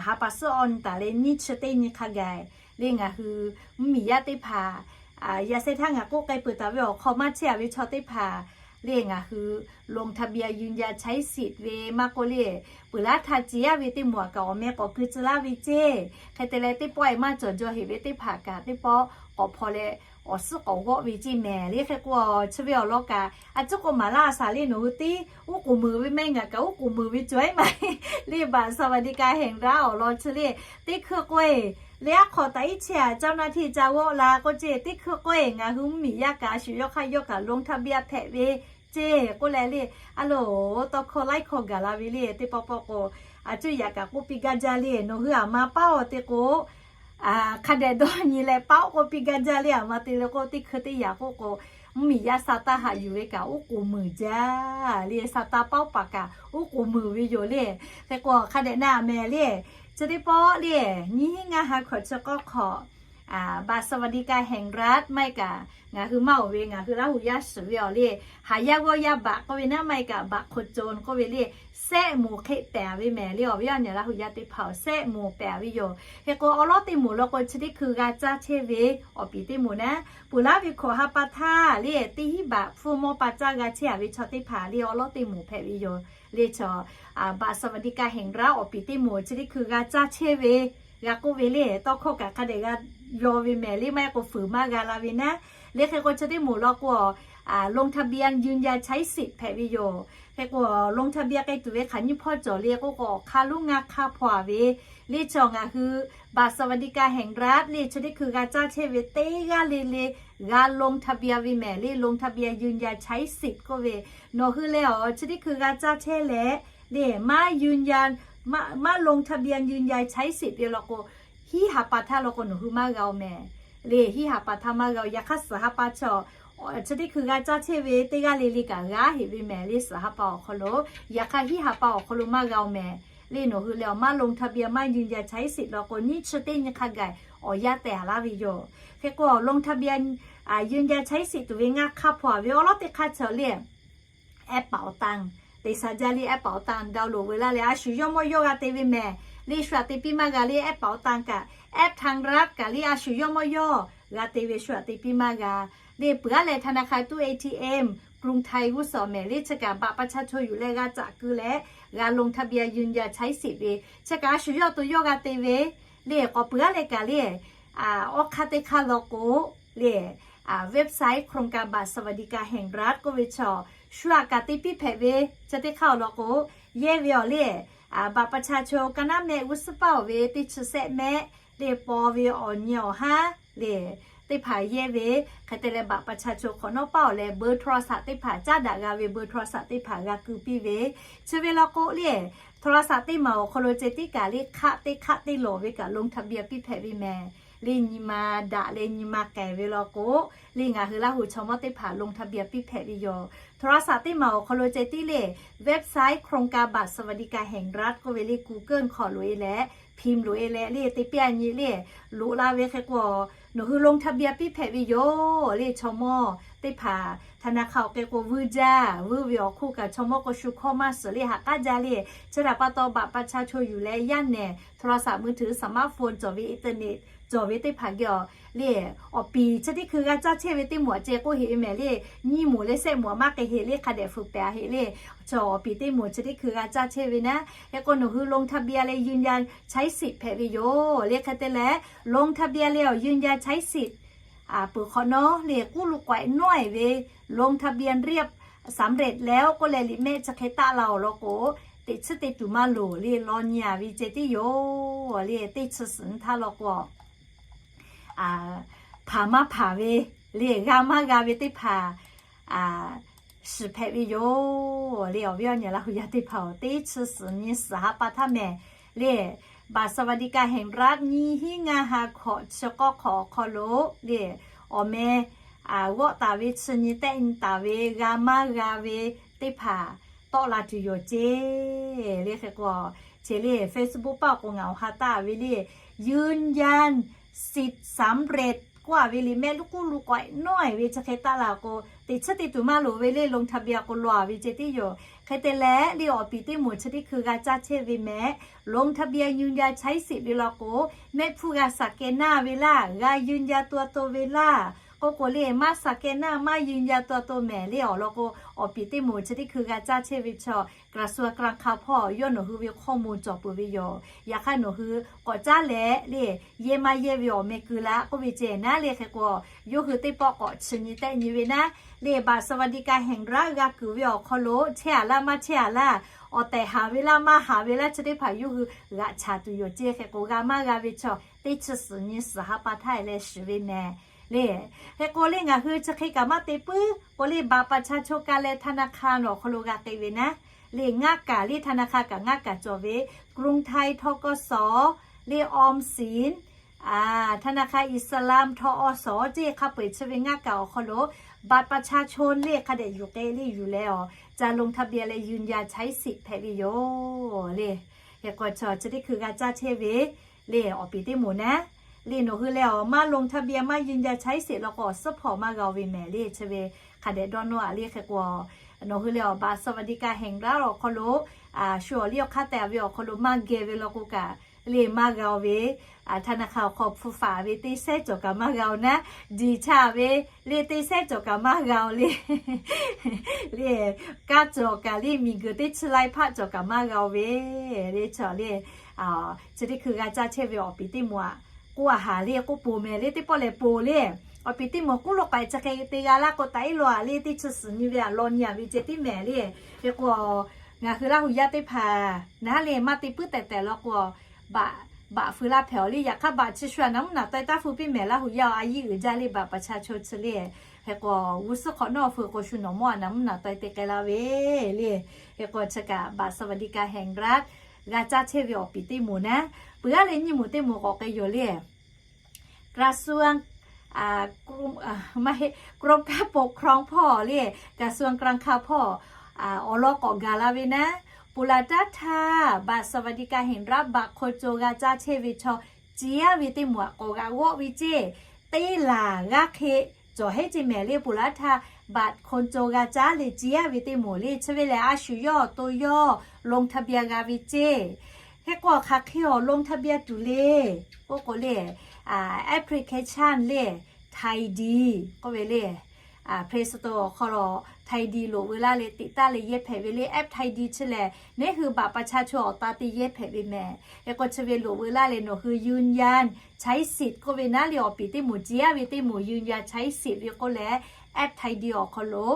Ha pa suhˉ awˬ nyi taˍ leh nyiˇ chi teˇ nyi hk'a gaˬ le ngaˬ hui mvuhˇmiˬ yaˇ teˇ hpaˍ, yaꞈ sheh htaˇ ngaˬ k'oˆ k'ai peuˬ taˍ ve awˬ hk'aw maˇ chehˇ-a ve chaw teˇ hpaˍ le ngaˬ hui ลงทะเบียนยืนยันใช้สิทธิ์ ve maˇ k'oˆ le, peuˬ laˇ htaˇ ceˬ yaˇ ve teˇ moˍ-a kaꞈ awˬ meh k'awꞈ keu tcuh laˇ ve ceˇ. Hk'e te leh teˇ pawˆ-e maˇ cawˬ jaw heꞈ ve teˇ hpaˍ kaꞈ teˇ pawˆ k'awꞈ hpaw leh awˬ suhˉ k'awꞈ g'awˆ ve ceˇ mehˍ le. Hk'e k'o, chi ve awˬ lawn kaꞈ a ciˉ k'o maˍ laˇ a shaˍ le nawˬ hui teˇ uˉ k'oˍ muiˬ ve maˇ heˆ ngaˬ kaꞈ uˉ k'oˍ muiˬ ve cawˬ-e maˇ heˆ le. บัตรสวัสดิการแห่งรัฐ awˬ lawn chi le teˇ hkui k'oˆ-e le aˉ hk'awꞈ taꞈ iˉ chehˇ-a เจ้าหน้าที่ ca g'awˆ la k'oˆ ceˇ. Teˇ hkui k'oˆ-e ngaˬ hui mvuhˇmiˬ yaˇ kaꞈ a shu yawˇ hk'aˇ yawˇ kaꞈ ลงทะเบียน hpehꞈ ve ceˇ k'oˆ leh le, a loˍ tawˇ hkawˇ laiˉ hkawˇ gaˬ la ve le. Teˇ pawˆ pawˆ k'o, a cuˇ yaꞈ kaꞈ k'oˆ piˇ gaˇ jaˇ le. Nawˬ hui aˬ ma paˉ-oˬ te k'o, hk'a dehꞈ dawˇ nyi leh paˉ-oˬ k'oˆ piˇ gaˇ jaˇ le. Aˬ ma te le k'o teˇ hkui teˇ yaꞈ k'oˆ k'o, mvuhˇmiˬ yaˇ sa taˇ haꞈ yuˬ ve kaꞈ uˉ k'oˍ muiˬ jaˇ le. Sa taˇ paˉ-oˬ paˍ kaꞈ uˉ k'oˍ muiˬ ve yoˬ le. Hk'e k'o hk'a dehꞈ na mehˍ le. Chi teˇ pawˆ le nyiˇ hinˉ ngaˇ ha hkawꞈ chi k'awˇ hk'awꞈ บัตรสวัสดิการแห่งรัฐ maˇ heˆ kaꞈ ngaˬ hui maˇ-oˬ ve ngaˬ hui Laˇ huˍ yaˇ shiˍ ve awˬ le, haˍ yaˇ g'awˇ yaˇ บัตร k'oˆ ve naˉ maˇ heˆ kaꞈ บัตรคนจน k'oˆ ve le, sehˆ moˍ hk'e pehˍ ve mehˍ le. Awˬ viˉ awˬ nyi Laˇ huˍ yaˇ teˇ hpaˍ-oˬ, sehˆ moˍ pehˍ ve yoˬ. Hk'e k'o awˬ lawn teˇ moˍ law k'o chi teˇ hkui g'a caˇ chehˇ ve awˬ piˍ teˇ moˍ naˉ, peuˬ laˇ ve hkawꞈ ha pa htaˇ le teˇ hinˉ บาท hpfuhˇ mawˇ pa caˇ g'a chehˇ-a ve chaw teˇ hpaˍ le awˬ lawn teˇ moˍ hpehꞈ ve yoˬ le. Chaw บัตรสวัสดิการแห่งรัฐ awˬ piˍ teˇ moˍ chi teˇ hkui g'a caˇ chehˇ ve g'a k'oˆ ve le tawˇ hkawˇ kaꞈ hk'a dehꞈ g'a yaw ve mehˍ le. Maˇ heˆ k'o fuiˍ maˇ g'a la ve naˉ le. Hk'e k'o chi teˇ moˍ law k'o ลงทะเบียนยืนยันใช้สิทธิ์ hpehꞈ ve yoˬ. Hk'e k'o ลงทะเบียน k'ai tuˬ ve hk'aˬ nyiˇ hpawˇ cawˬ le k'oˆ k'o awˬ hk'aˇ lonˉ ngaˇ hk'aˇ hpaw-a ve le. Chaw ngaˬ hui บัตรสวัสดิการแห่งรัฐ le chi teˇ hkui g'a caˇ chehˇ ve teˇ g'aˇ le le g'a ลงทะเบียน ve mehˍ le. ลงทะเบียนยืนยันใช้สิทธิ์ k'oˆ ve, nawˬ hui leh awˬ chi teˇ hkui g'a caˇ chehˇ leh le maˇ ยืนยัน maˇ ลงทะเบียนยืนยันใช้สิทธิ์ ve law k'o, hiˉ ha pa htaˇ law k'o nawˬ hui maˇ g'a-oˬ mehˍ le. Hiˉ ha pa htaˇ maˇ g'a-oˬ. Yaꞈ hk'aˇ suhˍ ha pa chaw chi teˇ hkui g'a caˇ chehˇ ve teˇ g'aˇ le le kaꞈ g'a heꞈ ve mehˍ le. Suhˍ ha pa awˬ hk'aw lo, yaꞈ hk'aˇ hiˉ ha pa awˬ hk'aw lo maˇ g'a-oˬ mehˍ le. Nawˬ hui leh awˬ maˇ ลงทะเบียน maˇ ยืนยันใช้สิทธิ์ law k'o nyiˇ chi teˇ nyi hk'a gaˬ awˬ yaˇ tehˬ-a laˇ ve yoˬ. Hk'e k'o ลงทะเบียน ยืนยันใช้สิทธิ์ tuˬ ve ngaˇ hk'aˇ hpaw-a ve awˬ lawn teˇ hk'aˇ cawˬ le แอปเป๋าตัง te sha jaˇ le. แอปเป๋าตัง download ve laˇ leh a shu yawˇ mawˇ yawˇ g'a te ve mehˍ le. Shu aꞈ te piˇ maˇ g'a le. แอปเป๋าตัง kaꞈ แอป ทางรัฐ kaꞈ le a shu yawˇ mawˇ yawˇ g'a te ve shu aꞈ te piˇ maˇ g'a le. Peuˬ aˉ leh ธนาคาร ตู้ เอทีเอ็ม กรุงไทย g'uˇ suhˍ mehˍ le. Chi kaꞈ บัตรประชาชน yuˬ leh g'a caꞈ keu leh g'a ลงทะเบียน ยืนยันใช้สิทธิ์ ve chi kaꞈ a shu yawˇ to yawˇ g'a te ve le. K'awꞈ peuˬ aˉ leh kaꞈ le awˬ hk'aˇ teˇ hk'aˇ law k'o le, website โครงการบัตรสวัสดิการแห่งรัฐ k'oˆ ve chaw, shu aꞈ kaꞈ te piˇ hpehꞈ ve chi teˇ hk'aˇ awˬ lawn k'o, yehˇ ve awˬ le, บัตรประชาชน ka naˉ mehˆ g'uˇ suhˉ paˇ-oˬ ve teˇ chi sehˆ mehˆ le paw ve awˬ nyi awˬ haˉ le teˇ hpaˍ yehˇ ve. Hk'e te leh บัตรประชาชน hk'awꞈ nawˉ paˇ-oˬ leh เบอร์โทรศัพท์ teˇ hpaˍ caˉ daꞈ g'a ve เบอร์โทรศัพท์ teˇ hpaˍ g'a keu piˇ ve. Chi ve law k'o le, โทรศัพท์ teˇ maˬ awˬ hk'aw lo ceh tiˉ kaꞈ le hk'aˆ teˇ hk'aˆ teˇ lawˬ ve kaꞈ ลงทะเบียน piˇ hpehꞈ ve mehˍ le. Nyi ma daꞈ leh nyi ma k'ehˬ ve law k'o le ngaˬ hui Laˇ huˍ chaw mawˇ teˇ hpaˍ ลงทะเบียน piˇ hpehꞈ ve yoˬ. โทรศัพท์ teˇ maˬ awˬ hk'aw lo ceh tiˉ le website โครงการบัตรสวัสดิการแห่งรัฐ k'oˆ ve le Google hk'aw loꞈ-e leh พิมพ์ loꞈ-e leh le te piˇ-a nyi le loꞈ la ve. Hk'e k'o nawˬ hui ลงทะเบียน piˇ hpehꞈ ve yoˬ le. Chaw mawˇ teˇ hpaˍ ธนาคาร awˬ hk'e k'o vuiˇ jaˇ. Vuiˇ ve awˬ hk'oˆ kaꞈ chaw mawˇ k'o shu hkawˇ maˇ suhˍ le haꞈ k'aˉ jaˇ le. Chi htaꞈ pa taw บัตรประชาชน yuˬ leh yaˇ nehˬ โทรศัพท์มือถือ สมาร์ทโฟน cawˬ ve อินเทอร์เน็ต cawˬ ve teˇ hpaˍ geh awˬ le awˬ piˍ chi teˇ hkui g'a caˇ chehˇ ve teˇ moˍ aꞈ ceh k'oˆ heꞈ ve mehˍ le. Nyiˇ moˍ leh sehˆ moˍ aꞈ maˇ k'ai heꞈ le hk'a dehꞈ fuiˍ pehˍ heꞈ le. Chaw awˬ piˍ teˇ moˍ chi teˇ hkui g'a caˇ chehˇ ve naˉ. Hk'e k'o nawˬ hui ลงทะเบียน leh ยืนยันใช้สิทธิ์ hpehꞈ ve yoˬ le. Hk'e te leh ลงทะเบียน leh awˬ ยืนยันใช้สิทธิ์ peuˬ hk'awꞈ nawˉ le k'uˉ lo k'awehꞈ nawˉ-e ve ลงทะเบียนเรียบสำเร็จแล้ว k'oˆ leh liꞈ mehˆ chi hk'e taˆ la-oˬ law k'o, teꞈ chiˉ te tuˬ maˇ loˍ le. Law nyi-a ve ceh tiˉ yoˬ le. Teˇ chi suhˍ nyi htaˇ law k'o hpanˍ maˇ hpanˍ ve le g'a maˇ g'a ve teˇ hpaˍ shiˍ hpehꞈ ve yoˬ le. Awˬ viˉ awˬ nyi Laˇ huˍ yaˇ teˇ hpaˍ-oˬ, teˇ chi suhˍ nyi suhˍ ha pa htaˇ mehˍ le บัตรสวัสดิการแห่งรัฐ nyiˇ hinˉ ngaˇ ha hkawꞈ chi k'awˇ hk'awꞈ awˬ hk'aw lo le awˬ meh g'awˆ taˍ ve chi nyi tehˆ nyi taˍ ve g'a maˇ g'a ve teˇ hpaˍ tawˆ la tuˬ yoˬ ceˇ le. Hk'e k'o chi le Facebook paˇ awˬ k'o ngaˬ awˬ ha taˆ ve le ยืนยันสิทธิ์สำเร็จ k'oˆ-a ve le, mehˆ luˇ k'uˉ lu k'awꞈ nawˉ-e ve chi hk'e taˆ la k'o, teꞈ chiˉ te tuˬ maˇ loˍ ve le, ลงทะเบียน k'o law-a ve ceh tiˉ yoˬ. Hk'e te leh le awˬ piˍ teˇ moˍ chi teˇ hkui g'a caˇ chehˇ ve mehˍ, ลงทะเบียน ยืนยันใช้สิทธิ์ ve law k'o, mehˆ hpfuhˇ g'a สแกนเนอร์ ve laˇ, g'a ยืนยันตัวตน ve laˇ. K'oˆ k'o le maˇ สแกนเนอร์ maˇ ยืนยันตัวตน mehˍ le awˬ lawn k'o, awˬ piˍ teˇ moˍ chi teˇ hkui g'a caˇ chehˇ ve chaw กระทรวงการคลัง hpawˇ yawˇ nawˬ hui ve hkawˇ moˍ cawˬ peuˬ ve yoˬ. Yaꞈ hk'aˇ nawˬ hui k'awꞈ caˉ leh le, yehˇ maˇ yehˇ ve awˬ meh keu laˇ k'oˆ ve ceh naˉ le. Hk'e k'o, yawˇ hui teˇ pawˆ k'awꞈ chi nyi tehˆ nyi ve naˉ le, บัตรสวัสดิการแห่งรัฐ g'a kuiˬ ve awˬ hk'aw lo chehˇ-a laˇ maˇ chehˇ-a laˇ, awˬ tehˬ haˍ ve laˇ maˇ haˍ ve laˇ chi teˇ hpaˍ yawˇ hui g'aꞈ chaˍ tuˬ yoˬ ceh. Hk'e k'o g'a maˇ g'a ve chaw teˇ chi suhˍ nyi suhˍ ha pa htaˇ leh shiˍ ve mehˍ le. Hk'e k'o le ngaˬ hui chi hk'e kaꞈ maˇ te puiˉ k'o le, บัตรประชาชน ka leh ธนาคาร awˬ hk'aw lo g'a k'ai ve naˉ le, ngaˇ kaˬ le ธนาคาร kaꞈ ngaˇ kaˬ cawˬ ve, กรุงไทย ทกส le, ออมสิน ธนาคาร อิสลาม ทอส ceˇ hk'a peu-eˬ chi ve ngaˇ kaˬ awˬ hk'aw lo บัตรประชาชน le hk'a dehꞈ yuˬ k'ai le yuˬ leh awˬ ca ลงทะเบียน leh ยืนยันใช้สิทธิ์ hpehꞈ ve yoˬ le. Hk'e k'o chaw chi teˇ hkui g'a caˇ chehˇ ve le awˬ piˍ teˇ moˍ naˉ le, nawˬ hui leh awˬ maˇ ลงทะเบียน maˇ ยืนยันใช้สิทธิ์ law k'o, awˬ suhˉ hpawˇ maˇ g'a-o ve mehˍ le chi ve hk'a dehꞈ dawˇ nawˇ-a le. Hk'e k'o nawˬ hui leh awˬ บัตรสวัสดิการแห่งรัฐ awˬ hk'aw lo shu awˬ liˇ awˬ hk'aˇ tehꞈ ve awˬ hk'aw lo maˇ geh ve law k'o kaꞈ le maˇ g'a-o ve, ธนาคาร awˬ hk'aw hpu faˍ ve teˇ sehˉ cawˬ kaꞈ maˇ g'a-o naˉ, diˬ cha ve le teˇ sehˉ cawˬ kaꞈ maˇ g'a-o le. Le, kaˇ cawˬ kaꞈ le miˬguiˬ teˇ chi lai hpaˆ cawˬ kaꞈ maˇ g'a-o ve le chaw le. Chi teˇ hkui g'a caˇ chehˇ ve awˬ piˍ teˇ moˍ-aꞈ k'oˆ-a haˍ le k'oˆ poˬ mehˍ le, teˇ pawˆ lehˬ poˬ le. Awˬ piˍ teˇ moˍ k'oˆ lo k'ai chi hk'e te g'a laˇ k'o, taꞈ iˉ lo-a le teˇ chi suhˍ nyi ve-a law nyi-a ve ceh tiˉ mehˍ le. Hk'e k'o ngaˬ hui Laˇ hu yaˇ teˇ hpaˍ naˉ le maˇ te puiˉ tehꞈ tehꞈ law k'o, บัตร fuiˍ laˇ hpehꞈ-aw le. Yaꞈ hk'aˇ บัตร chi shu-a naˬ mvuhˇ naˬ taweh taˇ hu piˇ mehˍ Laˇ hu yaˇ-aw, a yiˇ uiˍ jaˇ le บัตรประชาชน chi le. Hk'e k'o g'uˇ suhˉ hk'awꞈ nawˉ fuiˍ k'o shu nawˬ mawˇ-a naˬ mvuhˇ naˬ taweh te k'ai laˇ ve le. Hk'e k'o chi kaꞈ บัตรสวัสดิการแห่งรัฐ g'a caˇ chehˇ ve awˬ piˍ teˇ moˍ naˉ, peuˬ-a leh nyiˇ moˍ teˇ moˍ k'awꞈ k'ai yoˬ le. กระทรวง กรมการปกครอง hpawˇ le, กระทรวงการคลัง hpawˇ awˬ lawn k'awꞈ gaˬ la ve naˉ, ผู้ล่าท้า บัตรสวัสดิการแห่งรัฐ บัตรคนจน g'a caˇ chehˇ ve chaw ciˍ-a ve teˇ moˍ-aꞈ k'awꞈ g'aꞈ g'awˆ ve ceˇ, teˇ laˬ g'aˇ hk'e cawˬ heˆ ceˇ mehˍ le. ผู้ล่าท้า บัตรคนจน g'a caˇ leh ciˍ-a ve teˇ moˍ le chi ve lehˬ a shu yawˇ awˬ to yawˇ ลงทะเบียน g'a ve ceˇ. Hk'e k'o hk'aˬ hk'e awˬ ลงทะเบียน tuˬ le k'oˆ k'o le, application le, Thai Dee k'oˆ ve le. Play Store awˬ hk'aw lo Thai Dee loꞈ veu laˇ leh teꞈ taˇ leh yehˇ hpehꞈ ve le. App Thai Dee chi lehˬ neˉ hui บัตรประชาชน awˬ ta te yehˇ hpehꞈ ve mehˍ. Hk'e k'o chi ve loꞈ veu laˇ leh nawˬ hui ยืนยันใช้สิทธิ์ k'oˆ ve naˉ le awˬ piˍ teˇ moˍ ciˍ-a ve teˇ moˍ ยืนยันใช้สิทธิ์ ve k'oˆ leh, app Thai Dee awˬ hk'aw lo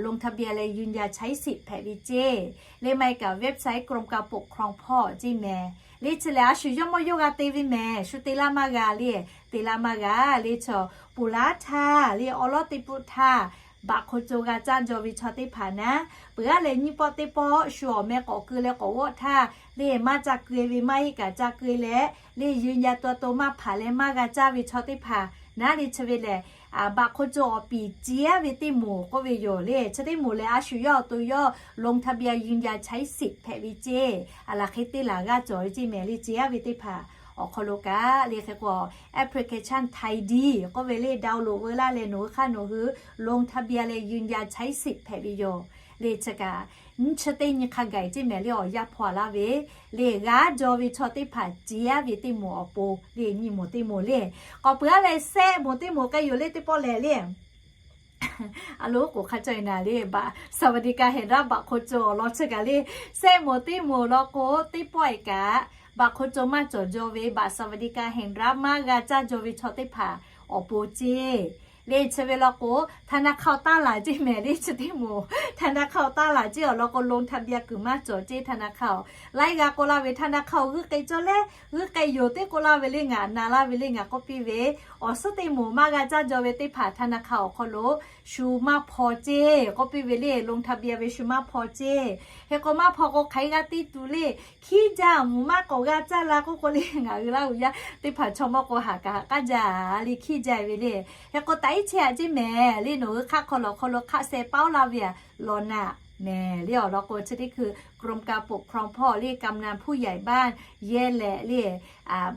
ลงทะเบียน leh ยืนยันใช้สิทธิ์ hpehꞈ ve ceˇ. Le maˇ heˆ kaꞈ website กรมการปกครอง hpawˇ ceˇ mehˍ. Le chi lehˬ a shu yawˇ mawˇ yawˇ g'a te ve mehˍ, shu te laˇ maˇ g'a le, te laˇ maˇ g'a le chaw ผู้ล่าท้า le awˬ lawn teˇ pawˆ htaˇ บัตรคนจน g'a caˇ jaw ve chaw teˇ hpaˍ naˉ, peuˬ-a leh nyiˇ pawˆ teˇ pawˆ shu awˬ meh k'awꞈ keu leh k'awꞈ g'awˆ htaˇ le maˇ ca keu ve maˇ heˆ kaꞈ ca keu leh, le ยืนยันตัวตน maˇ hpanˍ leh maˇ g'a caˇ ve chaw teˇ hpaˍ naˉ le chi ve lehˬ บัตรคนจน awˬ piˍ ciˍ-a ve teˇ moˍ k'oˆ ve yoˬ le. Chi teˇ moˍ lehˬ a shu yawˇ awˬ to yawˇ ลงทะเบียน ยืนยันใช้สิทธิ์ hpehꞈ ve ceˇ. A laˬ hk'e teˇ laˬ g'aˇ cawˬ ve ceˇ mehˍ le ciˍ-a ve teˇ hpaˍ awˬ hk'aw lo kaꞈ le. Hk'e k'o application Thai Dee k'oˆ ve le download veu laˇ leh nawˬ hui hk'aˇ nawˬ hui ลงทะเบียน leh ยืนยันใช้สิทธิ์ hpehꞈ ve yoˬ le. Chi kaꞈ nyiˇ chi teˇ nyi hk'a gaˬ ceˇ mehˍ le awˬ yanˇ hpaw-a laˇ ve le g'aˇ jaw ve chaw teˇ hpaˍ ciˍ-a ve teˇ moˍ awˬ pon le nyiˇ moˍ teˇ moˍ le. K'awꞈ peuˬ-a leh sehˆ moˍ teˇ moˍ k'ai yoˬ le teˇ pawˆ lehˬ le. A lo k'oˍ hk'a caw-e naˍ le บัตรสวัสดิการแห่งรัฐ บัตรคนจน awˬ lawn chi kaꞈ le, sehˆ moˍ teˇ moˍ law k'o teˇ pawˆ-e kaꞈ บัตรคนจน maˇ cawˬ jaw ve บัตรสวัสดิการแห่งรัฐ maˇ g'a caˇ jaw ve chaw teˇ hpaˍ awˬ pon ceˇ. Le chi ve law k'o ธนาคาร taˇ laˬ ceˇ mehˍ le chi teˇ moˍ ธนาคาร taˇ laˬ ceˇ awˬ lawn k'o ลงทะเบียน kuiˬ maˇ cawˬ ceˇ ธนาคาร awˬ laiˉ g'a k'oˆ laˇ ve ธนาคาร awˬ g'uiˇ k'e cawˇ leh g'uiˇ k'e yoˬ teˇ k'oˆ laˇ ve le ngaˬ na laˇ ve le ngaˬ k'oˆ piˇ ve, awˬ suhˉ teˇ moˍ maˇ g'a caˇ jaw ve teˇ hpaˍ ธนาคาร awˬ hk'aw lo shu maˇ hpaw ceˇ k'oˆ piˇ ve le ลงทะเบียน ve shu maˇ hpaw ceˇ. Hk'e k'o maˇ hpaw k'o hk'aˬ hk'e g'a te tuˬ le, hkiˉ jaˇ moˍ maˇ k'awꞈ g'a caˇ la k'oˆ k'o le ngaˬ hui Laˇ hu yaˇ teˇ hpaˍ chaw mawˇ k'o haˍ kaꞈ haꞈ k'aˉ jaˇ le hkiˉ jaˇ ve le. Hk'e k'o taꞈ iˉ chehˇ-a ceˇ mehˍ le nawˬ hui hk'aˆ hk'aw lo hk'aw lo hk'aˆ seh paˉ-oˆ laˇ ve-a law naˆ mehˍ le awˬ lawn k'o chi teˇ hkui กรมการปกครอง hpawˇ le กำนันผู้ใหญ่บ้าน yehˇ leh le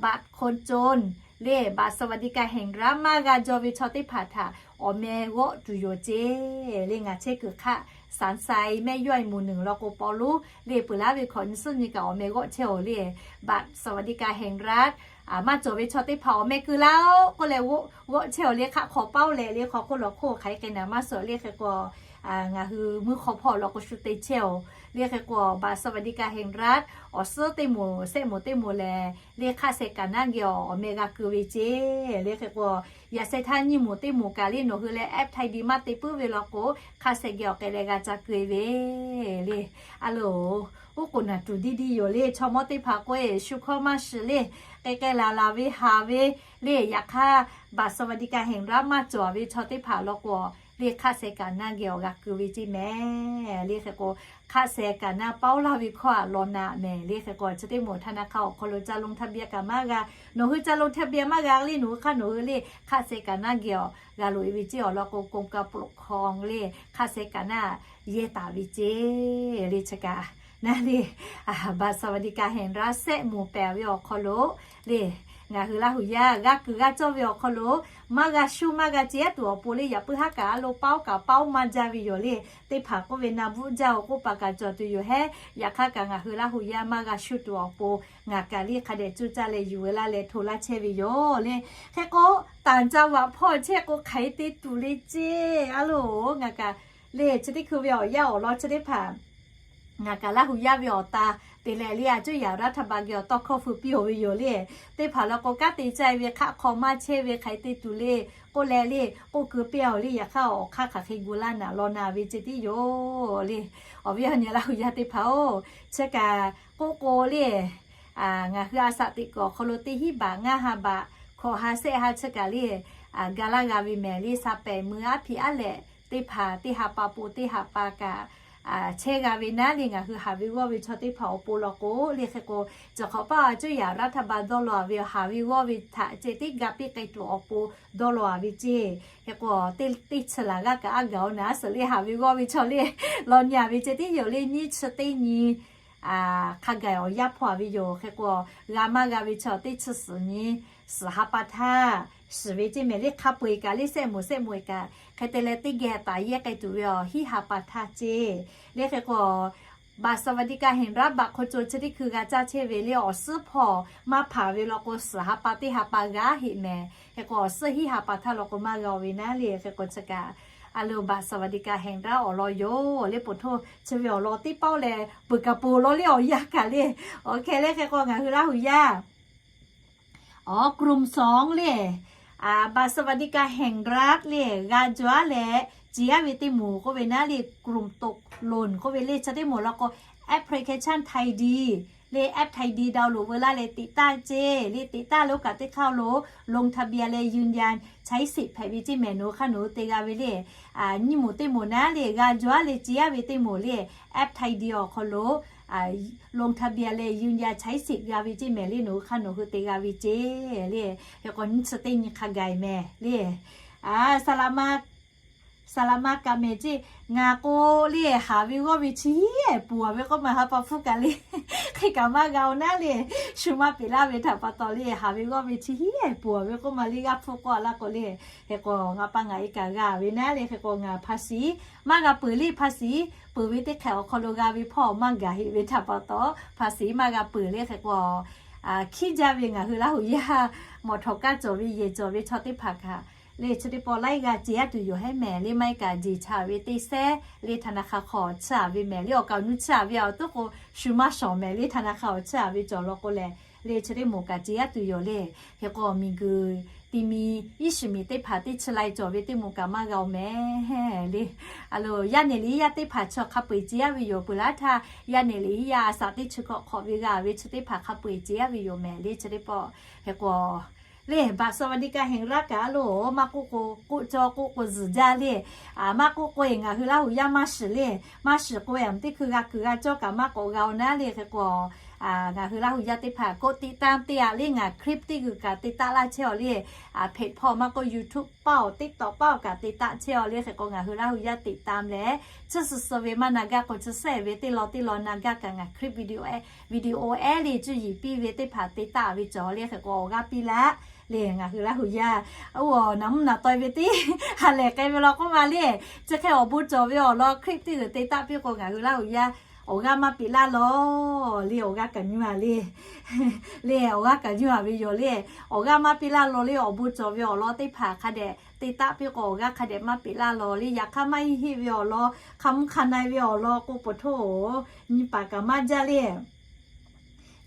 บัตรคนจน le บัตรสวัสดิการแห่งรัฐ maˇ g'a jaw ve chaw teˇ hpaˍ htaꞈ awˬ meh g'awˆ tuˬ yoˬ ceˇ. Le ngaˬ chehˇ kuiˬ hk'aˆ สามไซ แม่ย่อยหมู่หนึ่ง law k'o paw lonˉ le peuˬ laˇ ve hkawꞈ nyi suhˉ nyi kaꞈ awˬ meh g'awˆ chehˇ-oˬ le. บัตรสวัสดิการแห่งรัฐ maˇ cawˬ ve chaw teˇ hpaˍ awˬ meh keu laˇ-oˆ k'oˆ leh g'awˆ chehˇ-oˬ le. Hk'aˆ hk'aw paoˉ leh le hk'aw hk'oˆ lawˬ hk'oˆ hk'aˬ hk'e k'ai naˍ maˇ suhˍ le. Hk'e k'o ngaˬ hui mvuhˇ hk'aw hpawˇ law k'o shu te chehˇ-oˬ le. Hk'e k'o บัตรสวัสดิการแห่งรัฐ awˬ suhˉ teˇ moˍ sehˆ moˍ teˇ moˍ lehˬ le hk'aˆ seh kaꞈ naˇ geh awˬ meh g'a keu ve ceˇ le. Hk'e k'o yaꞈ seh htaˇ nyiˇ moˍ teˇ moˍ kaꞈ le nawˬ hui leh แอปไทยดี maˇ te puiˉ ve law k'o hk'aˆ seh geh awˬ k'ai leh g'a ca keu ve le. A loˬ, oˉ k'oˍ naˍ tuˬ diˇ diˇ yoˬ le. Chaw mawˇ teˇ hpaˍ k'o-e shu hkawˇ maˇ shiˍ le. K'ai k'ai laˬ laˬ ve haˍ ve le yaꞈ hk'aˇ บัตรสวัสดิการแห่งรัฐ maˇ cawˬ ve chaw teˇ hpaˍ law k'o le hk'aˆ seh kaꞈ naˇ geh awˬ g'a keu ve ceˇ mehˍ le. Hk'e k'o hk'aˆ seh kaꞈ naˇ paoˉ laˇ ve hkawˇ aꞈ law naˍ mehˍ le. Hk'e k'o chi teˇ moˍ ธนาคาร awˬ hk'aw lo ca ลงทะเบียน kaꞈ maˇ g'a. Nawˬ hui ca ลงทะเบียน maˇ g'a le nawˬ hui hk'aˇ nawˬ hui le hk'aˆ seh kaꞈ naˇ geh awˬ g'a loꞈ-e ve ceˇ. Awˬ lawn k'o กรมการปกครอง le hk'aˆ seh kaꞈ naˇ yehˇ taˍ ve ceˇ le. Chi kaꞈ naˇ le บัตรสวัสดิการแห่งรัฐ sehˆ moˍ pehˍ ve awˬ hk'aw lo le ngaˬ hui Laˇ hu yaˇ g'a kuiˬ g'a cawˇ ve awˬ hk'aw lo maˇ g'a shuˇ maˇ g'a ceˇ tuˬ awˬ pon le yaꞈ puiˉ haˉ kaꞈ a lo paoˉ kaꞈ paoˉ maˇ jaˇ ve yoˬ le. Teˇ hpaˍ k'oˆ ve naˍ bvuhˆ jaˇ-oˬ k'oˆ paˍ kaꞈ cawˬ tuˬ yoˬ hehˉ. Yaꞈ hk'aˇ kaꞈ ngaˬ hui Laˇ hu yaˇ maˇ g'a shuˇ tuˬ awˬ pon ngaˬ kaꞈ le hk'a dehꞈ cuˇ caˇ leh yuˬ ve laˇ leh hto laˇ chehˇ ve yoˬ le. Hk'e k'o ต่างจังหวัด hpawˇ chehˇ k'o hk'aˬ hk'e te tuˬ le ceˇ. A loˬ, ngaˬ kaꞈ le chi teˇ hkui ve awˬ yanˇ awˬ lawn chi teˇ hpaˍ ngaˬ kaꞈ Laˇ hu yaˇ ve awˬ ta te leh le a cuˇ yaꞈ รัฐบาล geh awˬ tawˇ hkawˇ feu piˇ-oˬ ve yoˬ le. Teˇ hpaˍ law k'o kanˉ te caˇ ve hk'aˆ hk'aw maˇ chehˇ ve hk'aˬ hk'e te tuˬ le k'oˆ leh le k'oˆ keu piˇ-oˬ le. Yaꞈ hk'aˇ awˬ hk'aˇ hk'aˬ hk'e gu laˇ naˍ law naˍ ve ceˇ tiˉ yoˬ le. Awˬ viˉ awˬ nyi Laˇ hu yaˇ teˇ hpaˍ-oˬ, chi kaꞈ k'oˆ k'o le ngaˬ hui a shaꞈ teꞈ kuiˬ awˬ hk'aw lo teˇ hinˉ baꞈ ngaˇ ha baꞈ hkawꞈ ha sehˆ ha chi kaꞈ le ga laˇ g'a ve mehˍ le. Sha pehˍ mui aˉ hpiꞈ aˉ lehꞈ teˇ hpaˍ teˇ ha pa po teˇ ha pa kaꞈ chehˇ g'a ve naˉ le ngaˬ hui haˍ ve g'awˇ ve chaw teˇ hpaˍ awˬ pon law k'o le hk'e k'o, cawˬ hk'awꞈ paˇ a cuˇ yaꞈ รัฐบาล dawˇ law-a ve haˍ ve g'awˇ ve htaꞈ ceh tiˉ ga piˇ k'ai tuˬ awˬ pon dawˇ law-a ve ceˇ. Hk'e k'o teˇ teˇ chi laˬ g'aˇ kaꞈ aˉ gaˬ-oˬ naˍ suhˍ le haˍ ve g'awˇ ve chaw le law nyi-a ve ceˇ tiˉ yoˬ le. Nyiˇ chi teˇ nyi hk'a gaˬ awˬ yanˇ hpawˇ-a ve yoˬ. Hk'e k'o g'a maˇ g'a ve chaw teˇ chi suhˍ nyi suhˍ ha pa htaˇ shiˍ ve ceˇ mehˍ le. Hk'a peu-eˬ kaꞈ le sehˆ moˍ sehˆ moˍ-eˬ kaꞈ hk'e te leh teˇ geh taˍ yehˇ k'ai tuˬ ve awˬ hinˉ ha pa htaˇ ceˇ le. Hk'e k'o บัตรสวัสดิการแห่งรัฐ baꞈ hk'aw co chi teˇ hkui g'a caˇ chehˇ ve le awˬ suhˉ hpawˇ maˇ hpanˍ ve law k'o suhˍ ha pa teˇ ha pa g'aˇ heˆ mehˍ. Hk'e k'o awˬ suhˉ hinˉ ha pa htaˇ law k'o maˇ g'a-oˬ ve naˉ le. Hk'e k'o chi kaꞈ a lo บัตรสวัสดิการแห่งรัฐ awˬ lawn yoˬ le. Poˬ htoˇ chi ve awˬ lawn teˇ paoˉ leh peuˬ kaꞈ peuˬ law le awˬ yanˇ kaꞈ le. Awˬ hk'e le hk'e k'o ngaˬ hui Laˇ hu yaˇ อ๋อ กลุ่มสอง le บัตรสวัสดิการแห่งรัฐ le g'a jaw-a leh ceˇ-a ve teˇ moˍ k'oˆ ve naˉ le กลุ่มตกหล่น k'oˆ ve le chi teˇ moˍ law k'o application ไทยดี le แอป ไทยดี ดาวน์โหลด veu laˇ leh teꞈ taˇ ceˇ le. Teꞈ taˇ lo kaꞈ teˇ hk'aˇ lo ลงทะเบียน leh ยืนยันใช้สิทธิ์ hpehꞈ ve ceˇ mehˍ. Nawˬ hui hk'aˇ nawˬ hui te g'a ve le nyiˇ moˍ teˇ moˍ naˉ le g'a jaw-a leh ceˇ-a ve teˇ moˍ le application awˬ hk'aw lo ลงทะเบียน leh ยืนยันใช้สิทธิ์ g'a ve ceˇ mehˍ le. Nawˬ hui hk'aˇ nawˬ hui te g'a ve ceˇ le. Hk'e k'o nyiˇ chi teˇ nyi hk'a gaˬ-e mehˍ le. Saˍ laˍ ma kaꞈ mehˍ ceˇ. Ngaˬ k'o le haˍ ve g'awˇ ve chi hiˉ-ehˍ poˬ-a ve k'oˆ ma ha pa hpfuhˇ kaꞈ le hk'e kaꞈ maˇ g'a-oˬ naˉ le. Shu maˇ peꞈ laˇ ve htaꞈ pa taw le haˍ ve g'awˇ ve chi hiˉ-ehˍ poˬ-a ve k'oˆ ma le g'aˇ hpfuhˇ k'oˆ-a laˇ k'o le. Hk'e k'o ngaˬ pa ngaˬ e kaꞈ g'a ve naˉ le. Hk'e k'o ngaˬ ภาษี maˇ g'a peuˬ le. ภาษี peuˬ ve teˇ hk'ehꞈ awˬ hk'aw lo g'a ve hpawˇ maˇ gaˬ heˆ ve htaꞈ pa taw ภาษี maˇ g'a peuˬ le. Hk'e k'o hkiˉ jaˇ ve ngaˬ hui Laˇ hu yaˇ mawˬ htawꞈ kaˇ cawˬ ve yehˬ cawˬ ve chaw teˇ hpaˍ kaꞈ le chi teˇ pawˆ laiˉ g'a ceˇ-a tuˬ yoˬ hehˉ mehˍ le. Maˇ heˆ kaꞈ jeˬ cha ve teˇ sehˉ le ธนาคาร hk'aw chiˇ-a ve mehˍ le. Awˬ kaˍ awˬ nu chiˇ-a ve awˬ toˉ k'o shu maˇ shawˍ mehˍ le. ธนาคาร awˬ chiˇ-a ve cawˬ law k'o lehˬ le chi teˇ moˍ kaꞈ ceˇ-a tuˬ yoˬ le. Hk'e k'o miˬguiˬ ti mi iˉ shiˍ miˬ teˇ hpaˍ teˇ chi lai cawˬ ve teˇ moˍ kaꞈ maˇ g'a-oˬ mehˍ le. A lo yaˇ nehˬ liꞈ yaˇ teˇ hpaˍ chi hk'a peu-eˬ ceˇ-a ve yoˬ. Peuˬ laˇ htaˇ yaˇ nehˬ liꞈ yaˇ a shaꞈ teˇ chi hkawꞈ hk'awꞈ ve g'a ve chi teˇ hpaˍ hk'a peu-eˬ ceˇ-a ve yoˬ mehˍ le. Chi teˇ pawˆ hk'e k'o le บัตรสวัสดิการแห่งรัฐ kaꞈ a lo maˇ k'oˆ k'o k'oˆ cawˇ k'oˆ k'o zuhˬ jaˇ le. Maˇ k'oˆ k'o-e ngaˬ hui Laˇ hu yaˇ maˇ shiˍ le. Maˇ shiˍ k'o-e aˬ teˇ hkui g'a kuiˬ g'a cawˇ kaꞈ maˇ k'awꞈ g'a-oˬ naˉ le. Hk'e k'o ngaˬ hui Laˇ hu yaˇ teˇ hpaˍ กดติดตาม te-a le. Ngaˬ คลิป teˇ g'uiˬ kaꞈ te taˆ laˇ chehˇ-aw le. Hpehꞈ hpawˇ maˇ k'oˆ YouTube เป้า TikTok เป้า kaꞈ te taˆ chehˇ-aw le. Hk'e k'o ngaˬ hui Laˇ hu yaˇ ติดตาม leh chi suhˍ suhˍ ve maˇ na gaˇ k'o chi sehˍ ve teˇ law teˇ law na gaˇ kaꞈ ngaˬ คลิป video ehˉ le cuˇ yiˍ piˇ ve teˇ hpaˍ te taˆ ve cawˬ le. Hk'e k'o awˬ g'aˇ piˇ laˇ le. Ngaˬ hui Laˇ huˍ yaˇ oˇ naˍ mvuhˇ naˍ taweh ve teˇ ha lehˬ k'ai ve law k'oˆ ma le. Chi hk'e awˬ bon cawˬ ve awˬ lawn clip teˇ g'uiˬ te taˆ piˇ k'o, ngaˬ hui Laˇ huˍ yaˇ awˬ g'aˇ maˇ piˇ laˇ law le. Awˬ g'aˇ kaꞈ nyi a le. Le awˬ g'aˇ kaꞈ nyi a ve yoˬ le. Awˬ g'aˇ maˇ piˇ laˇ law le. Awˬ bon cawˬ ve awˬ lawn teˇ hpaˍ hk'a dehꞈ te taˆ piˇ k'o, awˬ g'aˇ hk'a dehꞈ maˇ piˇ laˇ law le. Yaꞈ hk'aˇ maˇ heˆ heˆ ve awˬ lawn, hk'a mvuhˇ hk'a na-e ve awˬ lawn k'o, poˬ htoˇ nyi paˍ kaꞈ maˇ jaˇ le.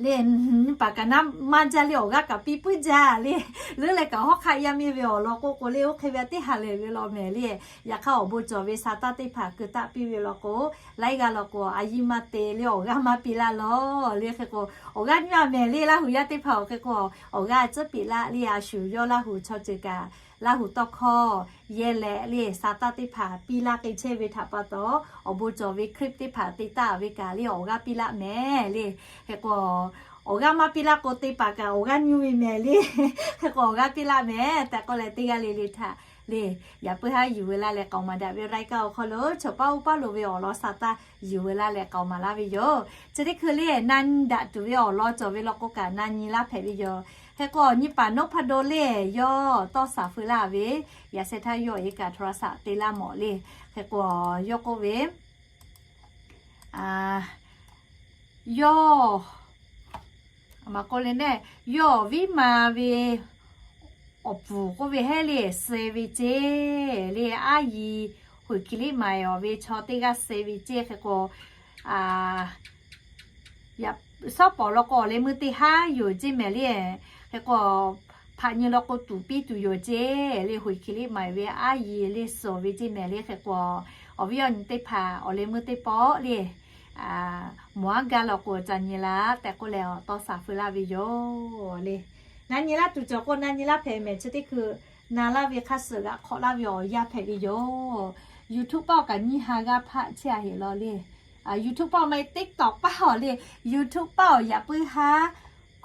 Le nyi paˍ kaꞈ maˇ jaˇ le. Awˬ g'aˇ kaꞈ piˇ puiˉ jaˇ le. Leuˉ leh kaꞈ hawˉ hk'aˆ yaˇ miˇ ve awˬ lawn k'oˆ k'o le, oˇ hk'e ve teˇ ha lehˬ ve law mehˍ le. Yaꞈ hk'aˇ awˬ bon cawˬ ve sa taˇ teˇ hpaˍ keu taˆ piˇ ve law k'o, laiˉ g'aˇ law k'o a yiˇ maˇ te le, awˬ g'aˇ maˇ piˇ laˇ law le. Hk'e k'o awˬ g'aˇ nyi a mehˍ le. Laˇ huˍ yaˇ teˇ hpaˍ awˬ hk'e k'o, awˬ g'aˇ tcuhˉ piˇ laˇ le. A shu yawˇ Laˇ huˍ chaw ceuˬ kaꞈ, Laˇ huˍ tawˇ hkawˇ yehˇ leh le sa taˇ teˇ hpaˍ piˇ laˇ k'ai chehˇ ve htaꞈ pa taw, awˬ bon cawˬ ve clip teˇ hpaˍ te taˆ ve kaꞈ le awˬ g'aˇ piˇ laˇ mehˍ le. Hk'e k'o awˬ g'aˇ maˇ piˇ laˇ k'o, teˇ hpaˍ kaꞈ awˬ g'aˇ nyi ve mehˍ le. Hk'e k'o awˬ g'aˇ piˇ laˇ mehˍ tehꞈ k'oˆ leh, teˇ g'aˇ le le htaꞈ le yaꞈ puiˉ haˉ yuˬ veu laˇ leh k'aoˍ maˍ daꞈ ve รายการ awˬ hk'aw lo chaw paˉ oˇ paˉ lo ve awˬ lawn sa taˇ yuˬ veu laˇ leh k'aoˍ maˍ laˇ ve yoˬ. Chi teˇ hkui le na nyi daꞈ tuˬ ve awˬ lawn cawˬ ve law k'o kaꞈ na nyi laˇ hpehꞈ ve yoˬ. Hk'e k'o nyi paˍ นพดล le yawˇ tawˇ shaˍ feu laˇ ve, yaꞈ sheh htaˇ yawˇ e kaꞈ โทรศัพท์ te laˇ mawˬ le. Hk'e k'o yawˇ k'oˆ ve, yawˇ maˇ k'oˆ le ne, yawˇ awˬ viˉ ma ve awˬ puˍ k'oˆ ve heˉ le, suh ve ceˇ le, aˉ yi Huiˍ Hkiˍ liˆ maˍ awˬ ve chaw teˇ g'aˇ suh ve ceˇ. Hk'e k'o shawˉ pawˍ law k'o awˬ leh meuˇ teˇ haˉ yoˬ ceˇ mehˍ le. Hk'e k'o hpaꞈ nyi law k'o tuˍ piˇ tuˬ yoˬ ceˇ le. Huiˍ Hkiˍ liˆ maˍ ve aˉ yi le suh ve ceˇ mehˍ le. Hk'e k'o awˬ viˉ awˬ nyi teˇ hpaˍ awˬ leh meuˇ teˇ pawˆ le, mawˬ aˉ gaˇ law k'o ca nyi laˇ tehꞈ k'oˆ leh awˬ tawˇ shaˍ feu laˇ ve yoˬ le. Na nyi laˇ tuˬ cawˬ k'o na nyi laˇ hpehꞈ mehˍ. Chi teˇ hkui na laˇ ve hk'a suhˍ g'aꞈ hk'awꞈ laˇ ve awˬ yanˇ hpehꞈ ve yoˬ. YouTube paˆ awˬ kaꞈ nyiˇ ha g'aˇ hpaˆ chehˇ a heˍ law le. YouTube paˆ awˬ maˇ heˆ TikTok paˆ awˬ le. YouTube paˆ awˬ yaꞈ puiˉ haˉ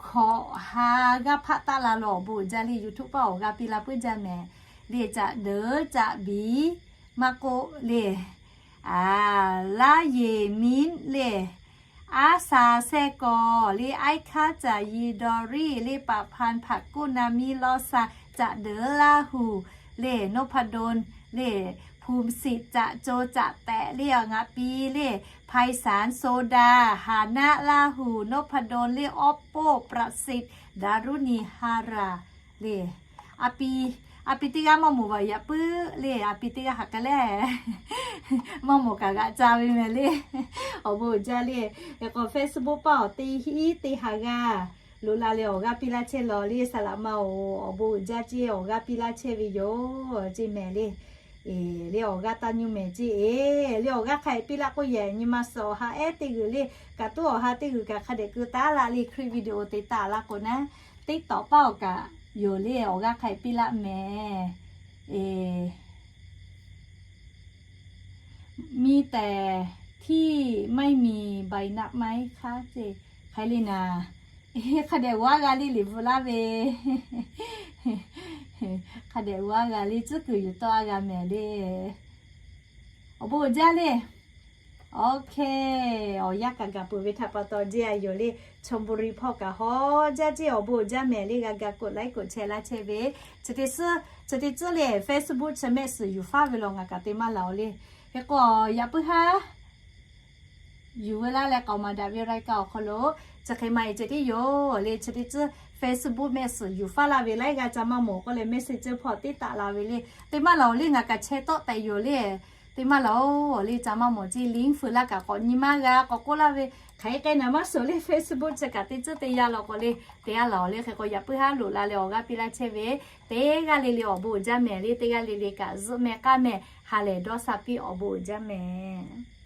hkawꞈ ha g'aˇ hpaˆ taˆ la lo awˬ bon uiˍ jaˇ le. YouTube paˆ awˬ g'aˇ piˇ laˇ puiˉ jaˇ mehˍ le. Caꞈ deuˉ caꞈ biˍ maˇ k'oˆ le, Laˇ yeˬ miˉ le, aˉ sa sehˇ kawˬ le, aiˉ hkaˉ caꞈ yi dawˇ riˆ le, paˍ hpanˍ hpaꞈ kuˆ na miˉ lawˇ sa, caꞈ deuˉ Laˇ huˍ le, นพดล le, ภูมิสิทธิ์ caꞈ co caꞈ tehꞈ le, awˬ ngaˬ piˇ le, ไพศาล โสดา Haˍnaˆ Laˇ huˍ นพดล le, อ๊อปโป้ ประสิทธิ์ ดารุณี ฮารา le. A pi, a pi teˇ g'aˇ maˇ moˍ vaˬ yaꞈ puiˉ le, a pi teˇ g'aˇ haꞈ k'ai le. Maˇ moˍ kaꞈ g'aꞈ ca ve mehˍ le. Awˬ bon uiˍ jaˇ le. Hk'e k'o Facebook paˆ awˬ teˇ hiˉ teˇ ha g'aˇ loꞈ la leh awˬ g'aˇ piˇ laˇ chehˇ law le. Saˍ laꞈ ma oˬ, awˬ bon uiˍ jaˇ ceˇ, awˬ g'aˇ piˇ laˇ chehˇ ve yoˬ ceˇ mehˍ le. Le awˬ g'aˇ taˇ nyi mehˍ ceˇ e. Le awˬ g'aˇ hk'a hk'e piˇ laˇ k'oˆ yehˬ nyi ma suhˍ awˬ ha ehˉ teˇ g'uiˬ le, kaꞈ tuˉ awˬ ha teˇ g'uiˬ kaꞈ hk'a dehꞈ keu taˉ laˇ le. Clip video te taˍ laˇ k'o naˉ, TikTok paˆ awˬ kaꞈ yoˬ le, awˬ g'aˇ hk'a hk'e piˇ laˇ mehˍ. มีแต่ที่ไม่มีใบนัดไม้ hk'a ceˇ hk'a le naˍ. Hk'a dehꞈ g'a g'a le liꞈ bvuhꞈ laˇ ve. Hk'a dehꞈ g'a g'a le, tcuhˉ kuiˬ yuˬ tawˆ a g'a mehˍ le. Awˬ bon uiˍ jaˇ le. Okay, awˬ yanˇ kaꞈ gaˬ peuˬ ve htaꞈ pa taw jeˇ a yoˬ le. Chonburi hpawˇ kaꞈ haw jaˇ ceˇ, awˬ bon uiˍ jaˇ mehˍ le. G'a ga กดไลค์ กดแชร์ laˇ chehˇ ve. Chi teˇ tcuhˉ le Facebook chi mehˆ suhˍ yuˬ faˉ ve law ngaˬ kaꞈ te maˇ laˬ oˬ le. Hk'e k'o yaꞈ puiˉ haˉ yuˬ veu laˇ leh k'aoˍ maˍ daꞈ ve รายการ awˬ hk'aw lo chi hk'e maˇ e ceh tiˉ yoˬ le. Chi teˇ tcuhˉ Facebook mehˆ suhˍ yuˬ faˉ laˇ ve laiˉ g'aˇ ca maˇ mawˬ k'oˆ leh message hpawˇ teˇ taꞈ la ve le. Te maˇ laˬ oˬ le, ngaˬ kaꞈ chehˇ tawˆ tehꞈ yoˬ le. Te maˇ laˬ oˬ le, ca maˇ mawˬ ceˇ link feu laˇ kaꞈ k'awꞈ nyi maˇ g'a k'awꞈ k'oˆ laˇ ve. Hk'aˬ hk'e k'ai naˍ maˇ suhˍ le, Facebook chi kaꞈ teˇ tcuhˉ teˇ yanˇ law k'o le, te a laˬ oˬ le. Hk'e k'o yaꞈ puiˉ haˉ loꞈ la leh awˬ g'aˇ piˇ laˇ chehˇ ve teˇ g'aˇ le le awˬ bon uiˍ jaˇ mehˍ le. Teˇ g'aˇ le le kaꞈ zuhˆ meh k'aˉ meh ha lehˬ dawˇ sha piˇ, awˬ bon uiˍ jaˇ mehˍ.